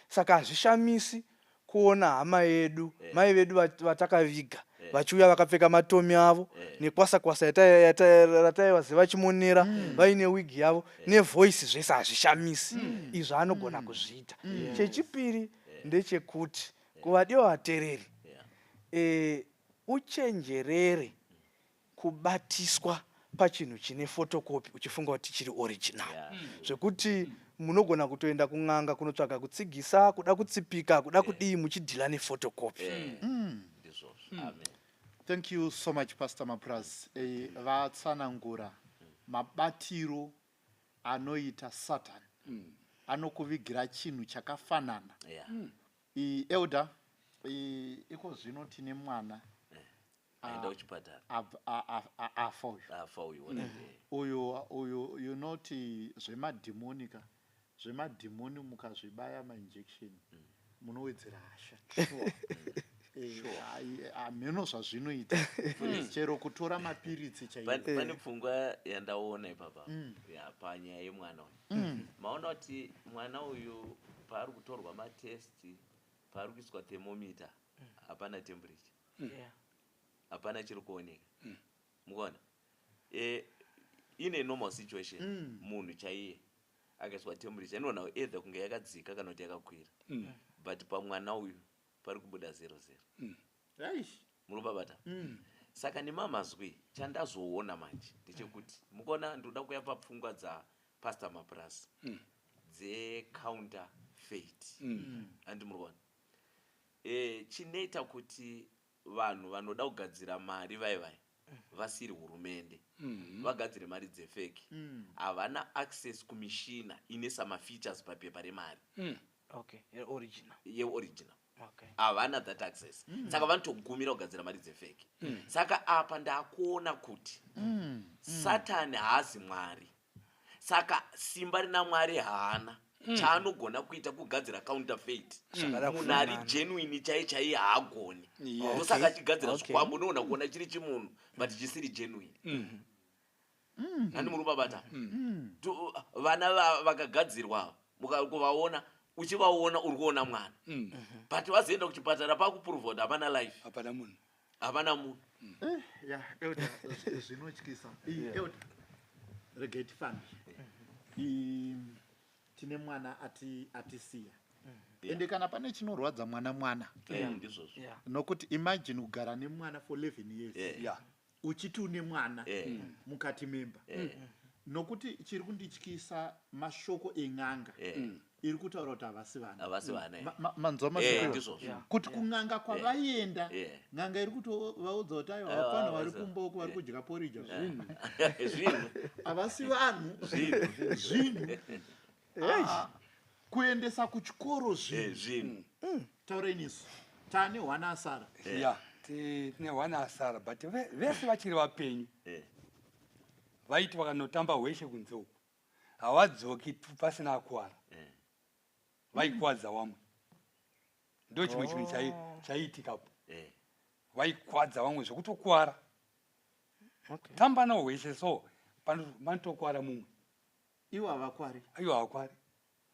Saka hazvishamisi kuona hama yedu, mai vedu vatakaviga, vachiuya vakapfeka matomi avo nekwasa kwasa rataivaziva vachimonera, vaine wigi yavo nevoice, zvese. Hazvishamisi izvo, anogona kuzviita. Chechipiri ndechekuti kuvadiwa vateereri, uchenjerere kubatiswa pachinhu chine photocopy uchifunga kuti chiri original, zvekuti munogona kutoenda kun'anga kunotsvaga kutsigisa, kuda kutsipika, kuda kudii, muchidhila nephotocopy. Ndizvozvo, amen. Thank you so much, Pastor Mapras. Vatsanangura mabatiro anoita Satan. Anokuvigira chinhu chakafanana. Elder, iko zvino tine mwana Aenda kuchipatara. Afa uyu. Afa uyu, alright. Uyu unoti zvemadhimoni ka, zvemadhimoni mukazvibaya mainjection munowedzera hasha. Hameno zvazvinoita, chero kutora mapiritsi chaiwo. Pane pfungwa yandaona ipapa ya panyaya yemwana uyu. Maona kuti mwana uyu paari kutorwa matest, paari kuiswa thermometer, hapana temperature, hapana chiri kuoneka. Mukaona, in a normal situation, munhu chaiye akaiswa temperature inoona either kunge yakadzika kana kuti yakakwira, but pamwana uyu pari kubuda 00. Aish. Muri kubabata? Saka nemamazwi chandazoona manje ndechekuti, mukaona, ndoda kuya papfungwa dzaPastor Mapras dzecounterfeit. Handi muri kuona chinoita kuti vanhu vanoda kugadzira mari vai vai vasiri hurumende vagadzire mari dzefake, havana access kumishina ine samafeatures papepa remari Okay, yeoriginal. Yeoriginal. Havana that access, saka vanotogumira kugadzira mari dzefake. Saka apa ndakuona kuti Satani haazi Mwari, saka simba rina Mwari haana. Chaanogona kuita kugadzira counterfeit. Zvakada Munhu ari kufanana. genuine chai chaiye haagoni. Ndosaka achigadzira zvikwambo, unoona kuona chiri chimunhu but chisiri genuine. Handi muri kubabata? Vana vakagadzirwa, kuvaona, uchivaona uri kuona mwana, but vazoenda kuchipatara pakupuruvha kuti hapana life. Hapana munhu. Hapana munhu. Ya, Elder, zvinotyisa. Elder. Regai tifambe. Tine mwana atisiya. Ende kana pane chinorwadza mwana, mwana. Ndizvozvo. Nokuti imagine kugara nemwana for 11 years uchiti une mwana mukati memba. Nokuti chiri kundityisa mashoko en'anga iri kutaura kuti havasi vana. Havasi vana. Manzwa mashoko iwayo? Ndizvozvo. Kuti kun'anga kwavaienda, n'anga iri kutovaudza kuti aiwa, Aiwa, vapfana vari havasi- kumboko vari kudya porija, zvinhu, Zvinhu. havasi vanhu, Zvinhu. zvinhu. Ah, kuendesa kuchikoro zvinhu. Zvinhu. Taurai nesu, taane hwana asara. Ya, tine hwana asara, but vese vachiri vapenyu. Vaiti vakanotamba hweshe kunze uku, havadzoki pasina akuwara. Vaikwadza vamwe, ndo chimwe chinhu chaiitikapo. Vaikwadza vamwe zvekutokuwara. Tamba nawo hweshe, so panotokwara mumwe. Ivo havakwari? Ivo havakwari,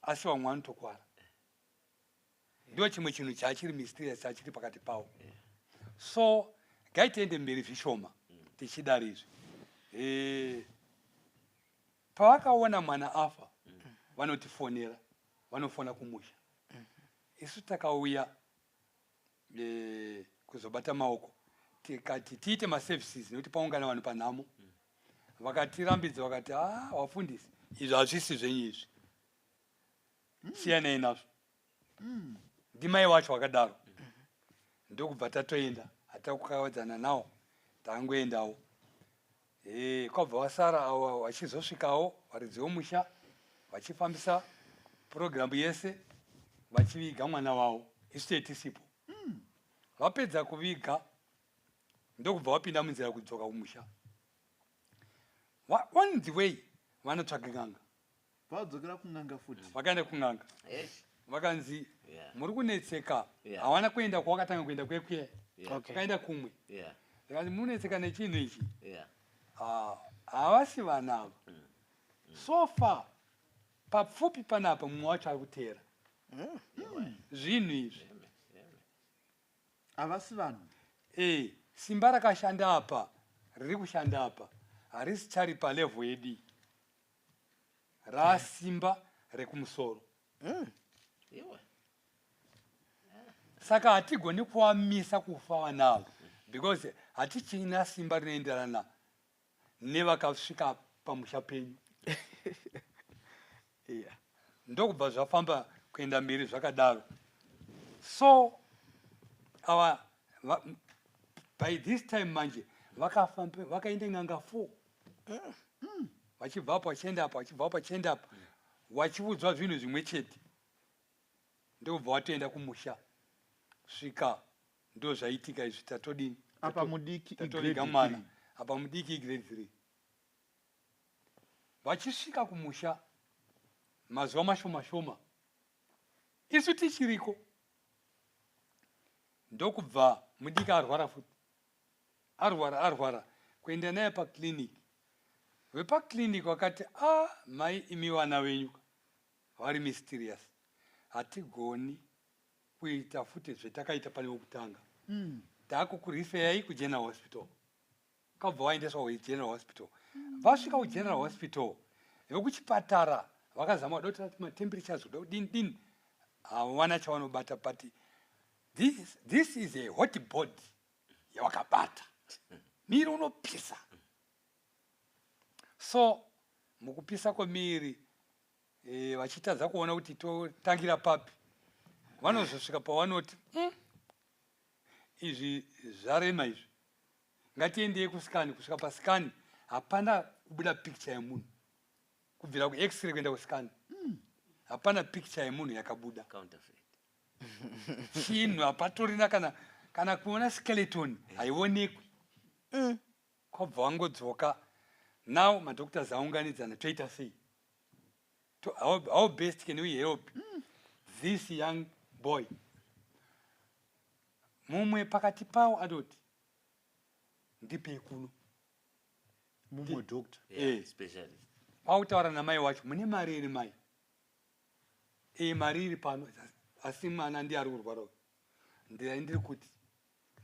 asi vamwe vanotokwara. Ndo chimwe chinhu chachiri mysterious, chachiri pakati pavo. So ngaitiende mberi zvishoma tichidari izvi. Pavakaona mwana afa, vanotifonera, vanofona kumusha. Isu takauya kuzobata maoko, tikati tiite maservices nekuti paungana vanhu panhamo. Vakatirambidza, vakati, "A, wafundisi, izvi hazvisi zvenyu izvi, siyanai nazvo." Ndimai wacho wakadaro. Ndokubva tatoenda, hatakukawadzana nawo, tangoendawo. Kwabva vasara avo vachizosvikawo varidzi vomusha, vachifambisa purogiramu yese, vachiviga mwana wavo isu tei tisipo. Vapedza kuviga, ndokubva vapinda munzira kudzoka kumusha. On the way vanotsvaga n'anga. Vadzokera kun'anga futi? Vakaenda kun'anga. Vakanzi, "Muri kunetseka." Havana kuenda kwavakatanga kuenda kwekwe. Vakaenda kumwe. Vakanzi, "Munetseka nechinhu ichi." Ah, havasi vana ava. So far papfupi panapa mumwe wacho ari kuteera zvinhu izvi. Havasi vanhu. E, simba rakashanda apa, riri kushanda apa, harisi chari palevel yedu, rasimba rekumusoro. Saka hatigoni kuvamisa kufa vana ava because hatichina simba rinoenderana nevakasvika pamusha penyu. Ndokubva zvafamba kuenda mberi zvakadaro. So ava by this time manje vakafamba, vakaenda n'anga 4, vachibva apo vachienda apo, vachibva apo vachienda apo, vachiudzwa zvinhu zvimwe chete. Ndokubva vatoenda kumusha. Svika ndo zvaitika izvi, tatodini? Apa mudiki Tatoviga igrade mwana. 3. Apa mudiki igrade 3. Vachisvika kumusha mazuva mashoma shoma isu tichiriko, ndokubva mudiki arwara futi. Arwara, arwara, kuenda naye paclinic. Vepaclinic vakati, "A, mai imi, vana venyu vari mysterious, hatigoni kuita futi zvetakaita pane wekutanga. Taakukurifeyai kuGeneral Hospital." Kabva vaendeswa kuGeneral Hospital. Vasvika kuGeneral Hospital, vekuchipatara vakazama kuda kuti matemperatures, kuda kudini dini, havana chavanobata. But this is a hot body yavakabata, miri unopisa. So mukupisa kwemiri, vachitadza kuona kuti totangira papi, vanozosvika pavanoti, izvi zvarema izvi, ngatiendei kuscan." Kusvika pascan, hapana kubuda picture yemunhu. Kubvira kuX-ray kuenda kuscan, hapana picture yemunhu yakabuda. Counterfeit. Chinhu hapatorina, kana kuona skeleton haionekwi. Kwabva wangodzoka. Now madoctors aunganidzana, toita sei? How best can we help this young boy? Mumwe pakati pavo adoti, "Ndipei kuno." Mumwe doctor. Yeah, specialist. Kwakutaura namai wacho, "Mune mari iri mai?" "E, mari iri pano, asi mwana ndiye ari kurwara uyu. Ndira ndiri kuti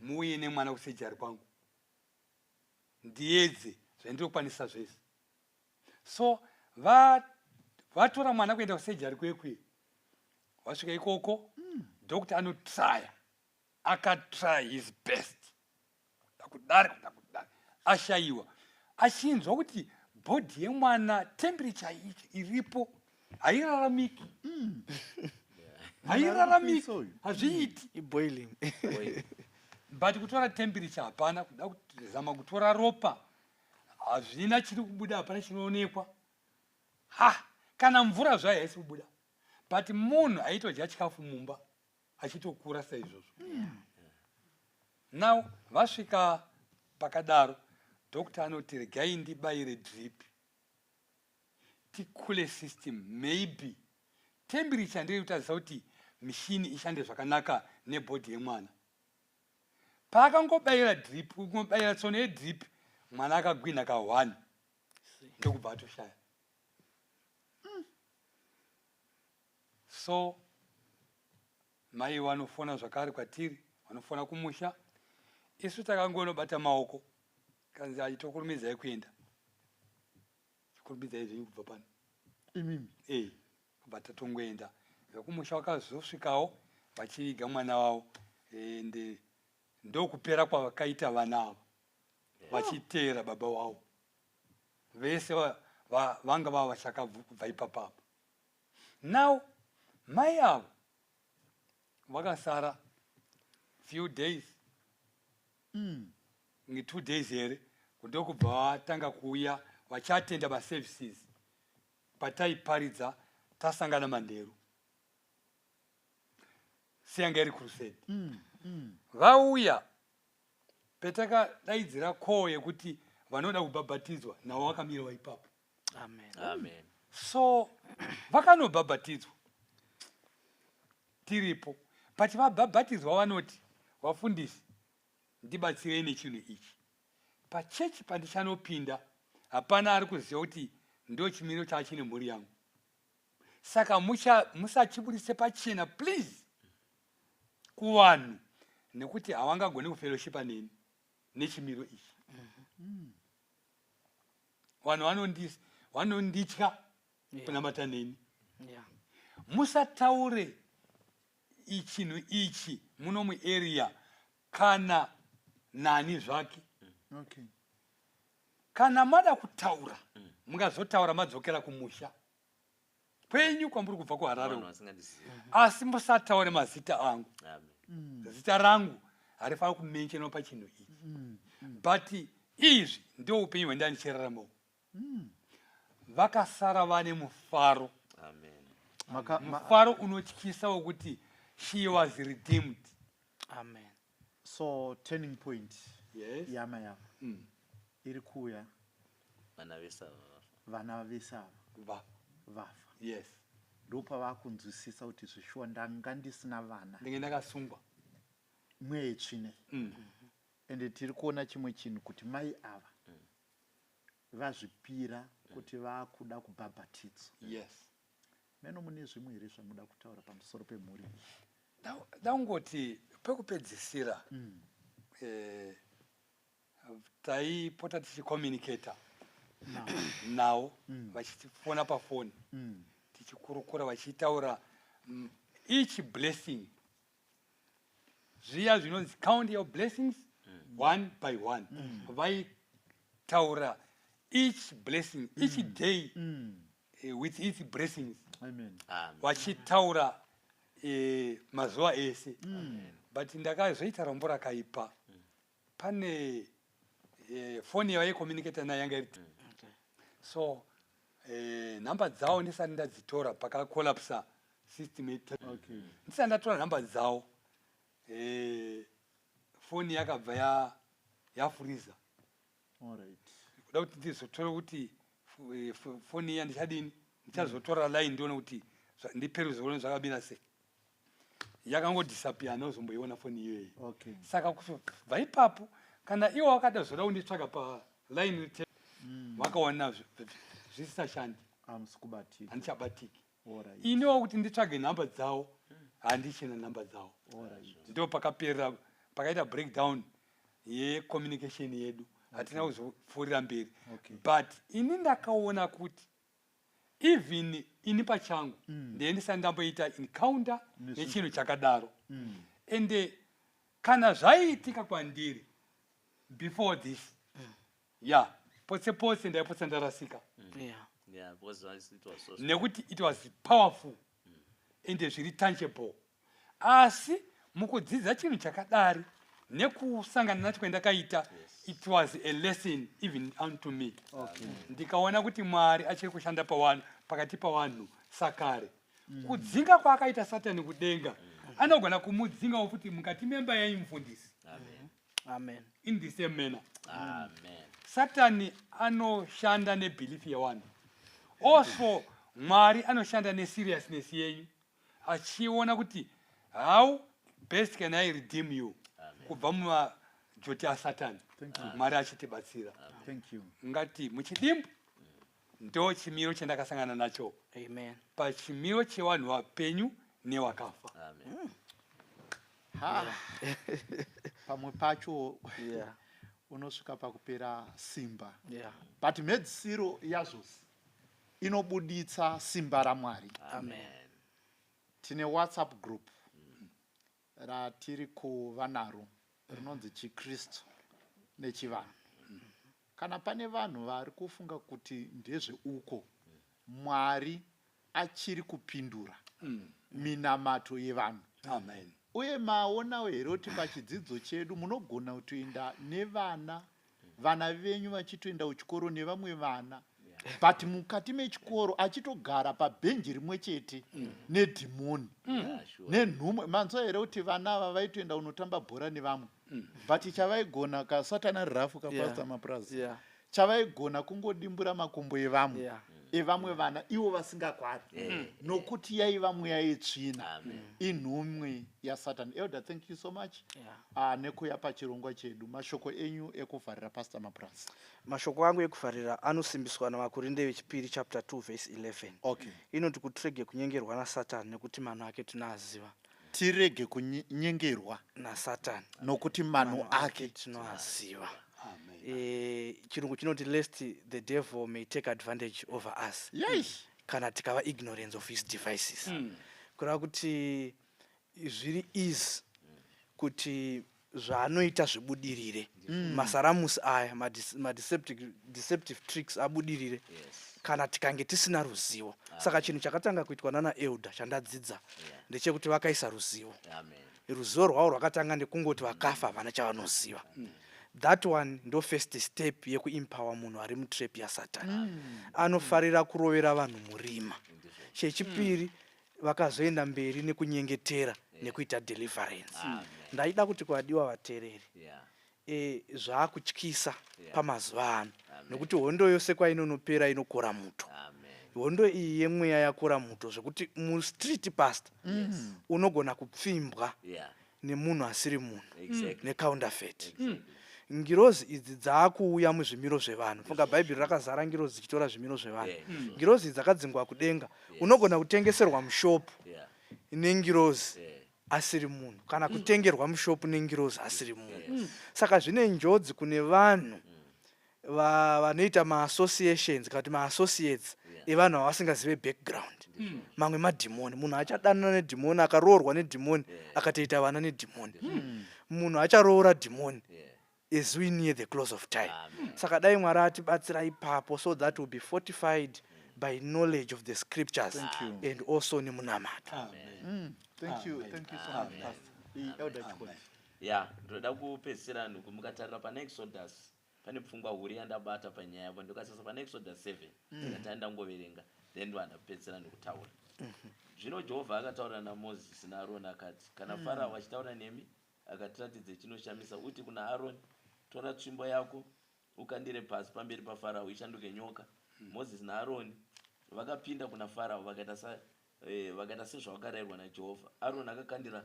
muuye nemwana kusurgery kwangu, ndiedze zvandinokwanisa zvese." So vatora mwana kuenda kusejari kwekwe, vasvika ikoko, doctor anotrya, akatry his best, kuda kudari, kuda kudari, ashayiwa. Achinzwa kuti body yemwana, temperature iripo hairaramiki, hairaramiki. Kupisa uyu. Hazviiti. Iboiling. But kutora temperature hapana, kuda kuzama kutora ropa hazvina chiri kubuda, hapana chinoonekwa. Ha, kana mvura zvayo haisi kubuda, but munhu aitodya chikafu mumba achitokura saizvozvo. Now vasvika pakadaro, doctor anoti, "Regai ndibayire drip, tikule system. Maybe temperature ndiri kutarisa kuti mishini ishande zvakanaka nebody yemwana." Paakangobayira drip, kungobayira tsono yedrip, mwana akagwinha ka1, ndokubva atoshaya. So mai vanofona zvakare kwatiri, vanofona kumusha. Isu takangonobata maoko, kanzi, "Achitokurumidzai kuenda, chikurumidzai zvenyu kubva pano." Imimi? Ei, kubva tatongoenda. Vekumusha vakazosvikawo vachiviga mwana wavo, ende ndokupera kwavakaita vana ava vachiteera baba wavo vese. Vanga vava vachakabva kubva ipapapo. Now mai avo vakasara few days, 2 days here, ndokubva vatanga kuuya vachiatenda maservices pataiparidza tasangana manheru, seyanga iri crusade. Vauya petakadaidzira call yekuti vanoda kubhabhatidzwa, navo vakamirawo ipapo. Amen. Amen. So vakanobhabhatidzwa tiripo, but vabhabhatidzwa vanoti, "Vafundisi, ndibatsirei nechinhu ichi. Pachechi pandichanopinda hapana ari kuziva kuti ndo chimiro chaachine mhuri yangu, saka musachibudise pachena please kuvanhu, nekuti havangagoni kufellowshipa neni nechimiro ichi. Vanhu vanonditya kunamata neni. Musataure ichinhu ichi muno muarea kana nani zvake. Kana mada kutaura, mungazotaura madzokera kumusha kwenyu kwamuri kubva kuHarare Vanhu uko. vasingandizivi. Asi musataure mazita angu. Amen. Zita rangu harifaniri kumentionwa pachinhu ichi, but izvi ndio upenyu hwendanga ndichiraramawo." Vakasara vane mufaro. Amen. Mufaro unotyisa wekuti she was redeemed. Amen. So turning point Yes. yama yavo iri kuuya. Vana vese ava vafa. Vana vese ava vafa. Yes. Ndopavakunzwisisa kuti zvishuwa ndanga ndisina vana. Ndenge ndakasungwa. Mweya yetsvine. Ende tiri kuona chimwe chinhu, kuti mai ava vazvipira kuti vakuda kubhabhatidzwa. Meno mune zvimwe here zvamuda kutaura pamusoro pemhuri iyi? Ndangoti pekupedzisira, taipota tichicommunicata navo vachitifona pafoni, tichikurukura, vachitaura each blessing, zviya zvinonzi "count your blessings one by one". Vaitaura each blessing, each day with its blessings. Amen. Amen. Vachitaura mazuva ese. But ndakazoita rombo rakaipa, pane foni yavaicommunicata nayo yanga iri, so nhamba dzavo ndisati ndadzitora, pakacollapsa system ndisati ndatora nhamba dzavo, foni yakabva yafuriza. All right. Kuda kuti ndizotore kuti foni iya ndichadini, ndichazotora line ndione kuti ndiperuze kuone zvakamira sei, yakangodisappear, handozomboiona foni iyoyi. Saka kubva ipapo, kana iwo wakada zoda kunditsvaga paline, vakaona zvisisashandi. Hamusi kubatika. Handichabatiki. All right. Iniwo kuti nditsvage nhamba dzavo, handichina nhamba dzavo. All right. Ndo pakaperera, pakaita breakdown yecommunication yedu. Hatina kuzopfuurira mberi. Okay. But ini ndakaona kuti even ini pachangu ndee ndisati ndamboita encounter nechinhu chakadaro. Ende kana zvaiitika kwandiri before this, ya, potse potse ndaipotsa ndarasika. Yeah, because it was so Nekuti it was powerful ende zviri tangible. Asi mukudzidza chinhu chakadari nekusangana nacho kwandakaita, it was a lesson even unto me. Ndikaona kuti Mwari achiri kushanda pavanhu, pakati pavanhu sakare. Kudzinga kwaakaita Satani kudenga, anogona kumudzingawo futi mukati memba yaimufundisi. Amen. Amen. In the same manner. Amen. Satani anoshanda nebelief yevanhu. Also Mwari anoshanda neseriousness yenyu, achiona kuti how best can I redeem you kubva mumajoti aSatani. Thank you. Mwari achitibatsira. Thank you. Ngati muchidimbu, ndo chimiro chandakasangana nacho Amen. pachimiro chevanhu vapenyu nevakafa. Amen. Ha, pamwe pacho unosvika pakupera simba, but mhedzisiro yazvose inobuditsa simba raMwari. Amen. Tine WhatsApp group ratiri kuva naro rinonzi Chikristu Nechivanhu. Kana pane vanhu vari kufunga kuti ndezveuko, Mwari achiri kupindura minamato yevanhu. Amen. Uye maonawo here kuti pachidzidzo chedu munogona kutoenda nevana, vana venyu vachitoenda kuchikoro nevamwe vana, but mukati mechikoro achitogara pabhenji rimwe chete nedhimoni nenhumwe? Manzwa here kuti vana ava vaitoenda kunotamba bhora nevamwe, but chavaigona, kasatana rirafu kapastor Mapurazi, chavaigona kungodimbura makumbo evamwe evamwe vana, ivo vasingakwari, nokuti yaiva mweya yetsvina. Amen. Inhumwe yaSatani. Elder, thank you so much nekuya pachirongwa chedu. Mashoko enyu ekuvharira, Pastor Mapurazi. Mashoko angu ekuvharira anosimbiswa navaKorinde vechipiri chapter 2 verse 11. Inoti kutirege kunyengerwa naSatani, nekuti mano ake tinoaziva. Tirege kunyengerwa nasatani, nokuti mano ake tinoaziva. Amen. Chirungu chinoti, "Lest the devil may take advantage over us," kana tikava ignorance of his devices. Kureva kuti zviri easy kuti zvaanoita zvibudirire, masaramusi aya, madeceptive tricks abudirire, kana tikange tisina ruzivo. Saka chinhu chakatanga kuitwa nana elder chandadzidza ndechekuti vakaisa ruzivo. Amen. Ruzivo rwavo rwakatanga nekungoti vakafa havana chavanoziva. That one ndo first step yekuempower munhu ari mutrap yaSatani anofarira kurovera vanhu murima. Chechipiri, vakazoenda mberi nekunyengetera nekuita deliverance. Ndaida kuti kwadiwa vateereri, zvaakutyisa pamazuva ano, nekuti hondo yose kwainonopera inokora muto. Amen. Hondo iyi yemweya yakora muto zvekuti mustreet, pastor, unogona kupfimbwa nemunhu asiri munhu, necounterfeit. Ngirozi idzi dzaakuuya muzvimiro zvevanhu. Funga, Bhaibheri rakazara ngirozi dzichitora zvimiro zvevanhu. Ngirozi idzi dzakadzingwa kudenga. Unogona kutengeserwa mushopu nengirozi asiri munhu, kana kutengerwa mushopu nengirozi asiri munhu. Saka zvine njodzi kune vanhu vanoita maassociations kana kuti maassociates evanhu vavasingazive background. Mamwe madhimoni, munhu achadanana nedhimoni, akaroorwa nedhimoni, akatoita vana nedhimoni, munhu acharoora dhimoni as we near the close of time. Amen. Saka dai Mwari atibatsira ipapo, so that will be fortified by knowledge of the scriptures Thank you. and also nemunamato. Amen. Thank you. Amen. Thank you so much, Pastor. Elder Chikoti. Ya, ndoda kupedzisira nuku mukatarira pana Exodus, pane pfungwa huru yandabata panyaya yapo. Ndikasasa pana Exodus 7, ndikatanga ndangoverenga, then ndo handapedzisira nekutaura. Zvino Jehovha akataura naMozisi naAroni akati, "Kana Farao achitaura nemi akatiratidze chinoshamisa, uti kuna Aroni, 'Tora tsvimbo yako ukandire pasi pamberi paFarao ishanduke nyoka.'" Mozisi naAroni vakapinda kuna Farao, vakaita sezvavakarayirwa naJehovha. Aroni akakandira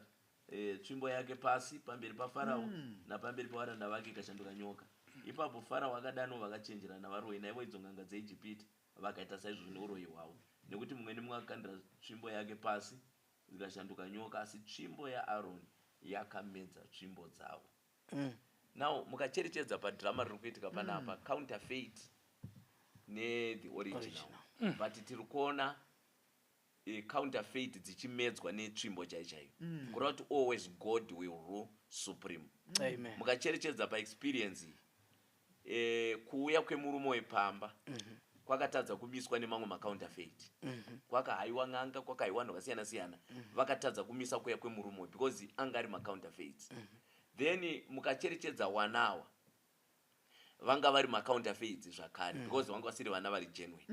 tsvimbo yake pasi pamberi paFarao napamberi pavaranda vake, ikashanduka nyoka. Ipapo Farao akadanawo vakachenjera navaroyi, naivo idzo n'anga dzeIjipiti, vakaita saizvozvo neuroyi hwavo, nekuti mumwe nemumwe akakandira tsvimbo yake pasi ikashanduka nyoka, asi tsvimbo yaAroni yakamedza tsvimbo dzavo. Now mukacherechedza padrama riri kuitika panapa, counterfeit nethe original, Original. But tiri kuona counterfeit dzichimedzwa netsvimbo chai chaiyo, kureva kuti always God will rule supreme. Amen. Mukacherechedza paexperience iyi, kuuya kwemurume wepamba kwakatadza kumiswa nemamwe macounterfeit. Kwakahaiwa n'anga, kwakahaiwa vanhu vakasiyana siyana, vakatadza kumisa kuuya kwemurume uyu because anga ari macounterfeits. Then mukacherechedza wanawa vanga vari macounterfeits zvakare, because vanga vasiri vana vari genuine,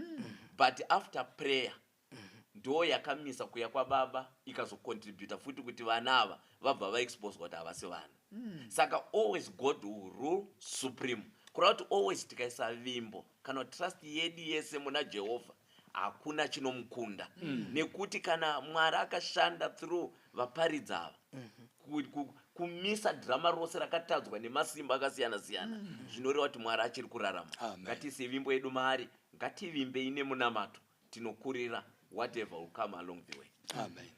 but after prayer ndo yakamisa kuya kwababa, ikazocontributa futi kuti vana ava vabva vaexposwa kuti havasi vana. Saka always God will rule supreme, kureva kuti always tikaisa vimbo kana trust yedu yese muna Jehovha, hakuna chinomukunda, nekuti kana Mwari akashanda through vaparidzi ava kumisa dhirama rose rakatadzwa nemasimba akasiyana siyana, zvinoreva kuti Mwari achiri kurarama. Amen. Ngatiise vimbo yedu maari, ngativimbei nemunamato, tinokurira whatever will come along the way. Amen,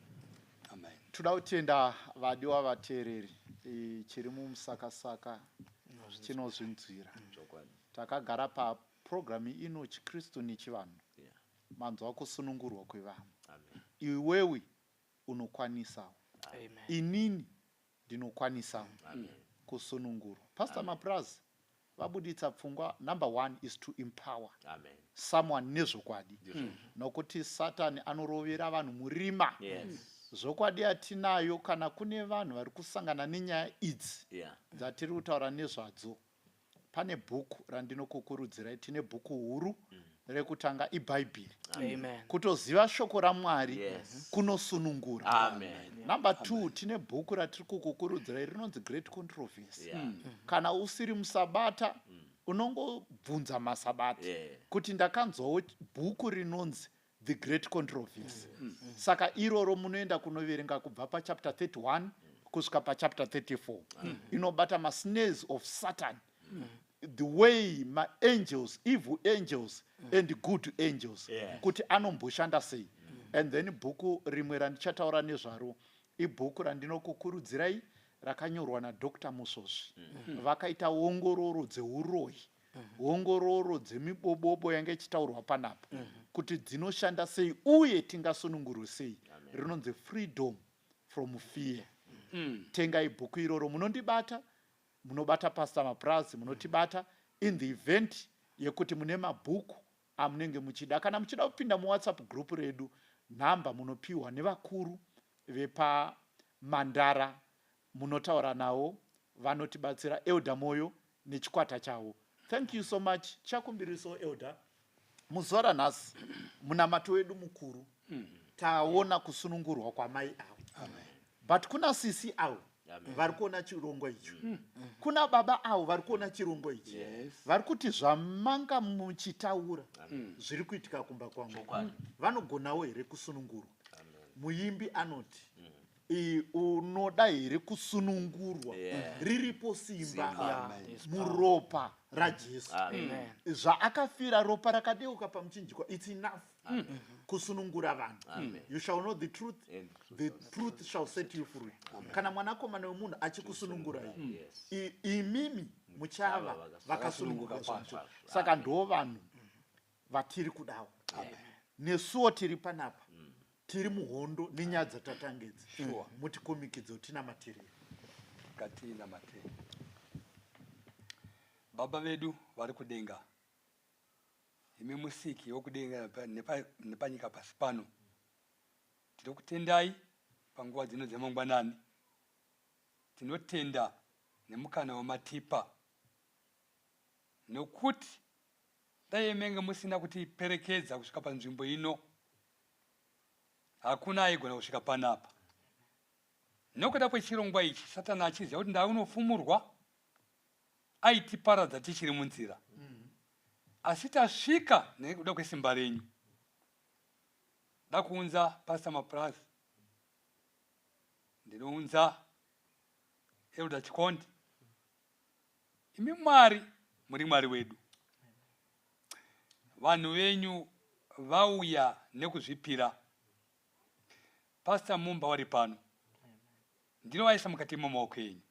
amen. Toda kutenda vadiwa vateereri. Chiri mumusakasaka chinozvinzwira. Chokwadi. Takagara papurogiramu ino, Chikristu neChivanhu. Manzwa kusunungurwa kwevanhu. Amen. Iwewe unokwanisawo. Amen. Inini ndinokwanisawo Amen. kusunungurwa. Pastor Mapraz vabuditsa pfungwa number one is to empower Amen. someone nezvokwadi, nokuti Satani anorovera vanhu murima. Zvokwadi yatinayo, kana kune vanhu vari kusangana nenyaya idzi dzatiri kutaura nezvadzo, pane bhuku randinokukurudzirai. Tine bhuku huru rekutanga, ibhaibheri. Amen. Kutoziva shoko raMwari kunosunungura. Amen. Number two, tine bhuku ratiri kukukurudzirai rinonzi Great Controversy. Kana usiri musabata, unongobvunza masabata kuti ndakanzwawo bhuku rinonzi The Great Controversy. Saka iroro munoenda kunoverenga kubva pachapter 31 kusvika pachapter 34. Inobata masnares of Satan, the way maangels, evil angels and good angels, kuti anomboshanda sei. And then bhuku rimwe randichataura nezvaro ibhuku randinokukurudzirai rakanyorwa naDr Musozvi. Vakaita ongororo dzeuroyi, ongororo dzemibobobo yange ichitaurwa panapa, kuti dzinoshanda sei uye tingasunungurwe sei. Rinonzi Freedom from Fear. Tengai bhuku iroro. Munondibata, munobata Pastor Maprazi, munotibata in the event yekuti mune mabhuku amunenge muchida. Kana muchida kupinda muWhatsApp group redu, nhamba munopiwa nevakuru vepaMandara, munotaura navo, vanotibatsira, Elder Moyo nechikwata chavo. Thank you so much. Chakumbiriso, Elder, muzuva ranhasi munamato wedu mukuru, taona kusunungurwa kwamai avo, but kuna sisi avo vari kuona chirongwa icho, kuna baba avo vari kuona chirongwa ichi, vari kuti zvamanga muchitaura zviri kuitika kumba kwangu, Chokwadi. vanogonawo here kusunungurwa? Muimbi anoti, "Unoda here kusunungurwa? Riripo simba Simba. Yeah, there's power. muropa raJesu." Amen. Zvaakafira, ropa rakadeuka pamuchinjikwa, it's enough kusunungura vanhu. Amen. You shall know the truth, And the truth shall set you free. Kana mwanakomana wemunhu achikusunungurai, imimi muchava vakasununguka Vakasununguka. zvacho. Saka ndo vanhu vatiri kudawo. Nesuwo tiri panapa, tiri muhondo nenyaya dzatatangedzi. Mutikomikidze tinamatirire. Ngatinamate. Baba vedu vari kudenga, imi musiki wokudenga nepanyika pasi pano, tinokutendai panguva dzino dzemangwanani. Tinotenda nemukana wamatipa, nokuti dai menge musina kutiperekedza kusvika panzvimbo ino, hakuna aigona kusvika panapa. Nokuda kwechirongwa ichi, Satani achiziva kuti ndaunofumurwa, aitiparadza tichiri munzira, asi tasvika nekuda kwesimba renyu. Da kuunza Pastor Mapurazi, ndinounza Elder Chikondi. Imi Mwari muri Mwari wedu, vanhu venyu vauya nekuzvipira. Pastor Mumba vari pano, ndinovaisa mukati memaoko enyu.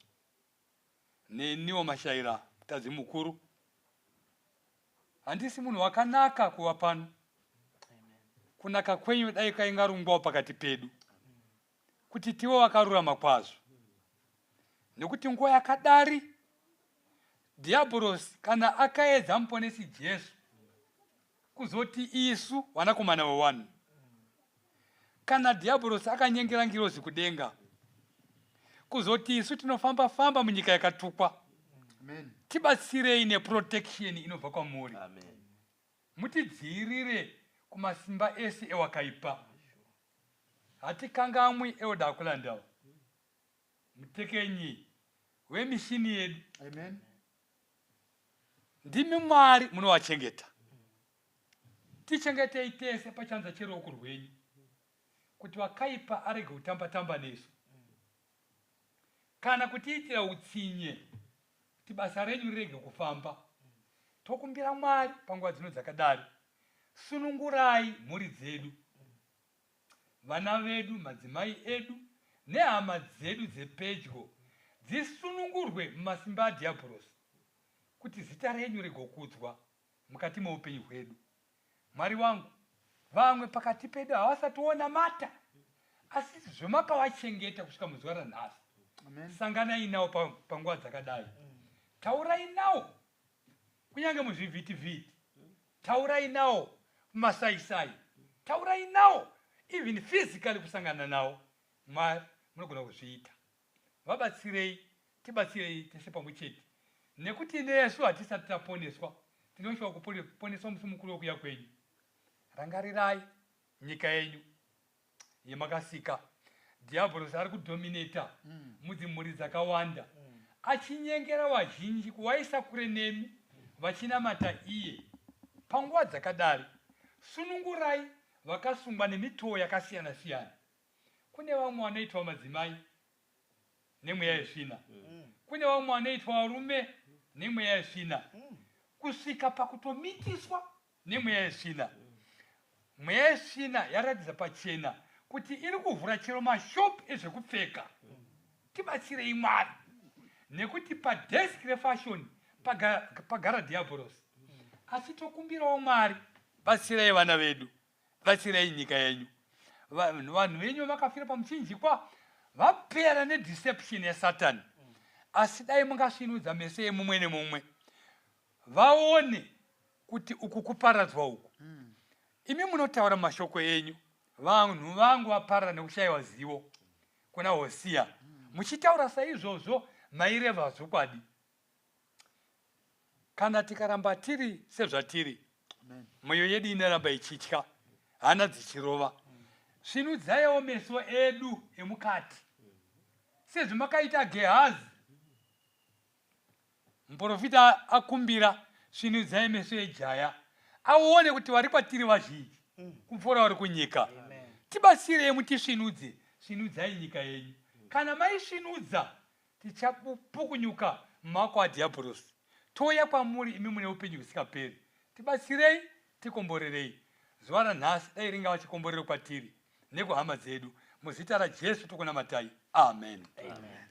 Neniwo Mashaira mutadzi mukuru. Handisi munhu wakanaka kuva pano. Kunaka kwenyu dai kaingarungwawo pakati pedu kuti tive vakarurama kwazvo. Nekuti nguva yakadari Dhiabhorosi kana akaedza muponesi Jesu kuzoti isu vanakomana vevanhu kana dhiabhorosi akanyengera ngirozi kudenga kuzoti isu tinofamba famba munyika yakatukwa tibatsirei neprotection inobva kwamuri mutidziirire kumasimba ese ewakaipa hatikangamwi eoda akulandawo mutekenyi wemishini yedu Amen. Ndimi Mwari munovachengeta. Tichengetei tese pachanza cheruoko rwenyu, kuti wakaipa arege kutamba-tamba nesu, kana kutiitira utsinye, kuti basa renyu rirege kufamba. Tokumbira Mwari panguva dzino dzakadari, sunungurai mhuri dzedu, vana vedu, madzimai edu, nehama dzedu dzepedyo dzisunungurwe mumasimba adhiabhorosi, kuti zita renyu rigokudzwa mukati meupenyu hwedu. Mwari wangu, vamwe pakati pedu havasati vonamata, asi zvemakavachengeta kusvika muzuva ranhasi. Sanganai nawo panguva dzakadai. Taurai nawo kunyange muzvivhitivhiti. Taurai nawo mumasaisai. Taurai nawo even physically kusangana nawo. Mwari munogona kuzviita. Vabatsirei, tibatsirei tese pamwe chete. Nekuti nesu hatisati taponeswa, tinoshuva kuponeswa musi mukuru wekuya kwenyu. Rangarirai nyika yenyu yemakasika. Dhiabhorosi ari kudominata mudzimhuri dzakawanda, achinyengera vazhinji kuvaisa kure nemi vachinamata iye. Panguva dzakadari, sunungurai vakasungwa nemitoo yakasiyana-siyana. Kune vamwe vanoitwa madzimai nemweya yesvina. Kune vamwe vanoitwa varume nemweya yesvina. Kusvika pakutomitiswa nemweya yesvina. Mweya yesvina yaratidza pachena kuti iri kuvhura chero mashop ezvekupfeka. Tibatsirei Mwari nekuti padesk refashion pagara dhiabhorosi. Asi tokumbirawo Mwari batsirai vana vedu. Batsirai nyika yenyu. Vanhu vanhu venyu vakafira pamuchinjikwa vapera nedeception yasatani. Asi dai mungasvinudza meso emumwe nemumwe vaone kuti uku kuparadzwa uku. Imi munotaura mashoko enyu vanhu vangu vaparara nekushayiwa zivo kuna Hosiya. Muchitaura saizvozvo maireva zvokwadi. Kana tikaramba tiri sezvatiri, mwoyo yedu inoramba ichitya, hana dzichirova. Svinudzaiwo meso edu emukati sezvamakaita Gehazi. Muprofita akumbira, svinudzai meso ejaya aone kuti vari kwatiri vazhinji kupfuura vari kunyika. Tibatsirei mutisvinudze, svinudzai nyika yenyu. Kana maisvinudza Tichapukunyuka mumaoko adhiabhorosi, touya kwamuri imi mune upenyu husingaperi. Tibatsirei, tikomborerei. Zuva ranhasi dai ringava chikomborero kwatiri nekuhama dzedu. Muzita raJesu tokunamatai. Amen. Amen.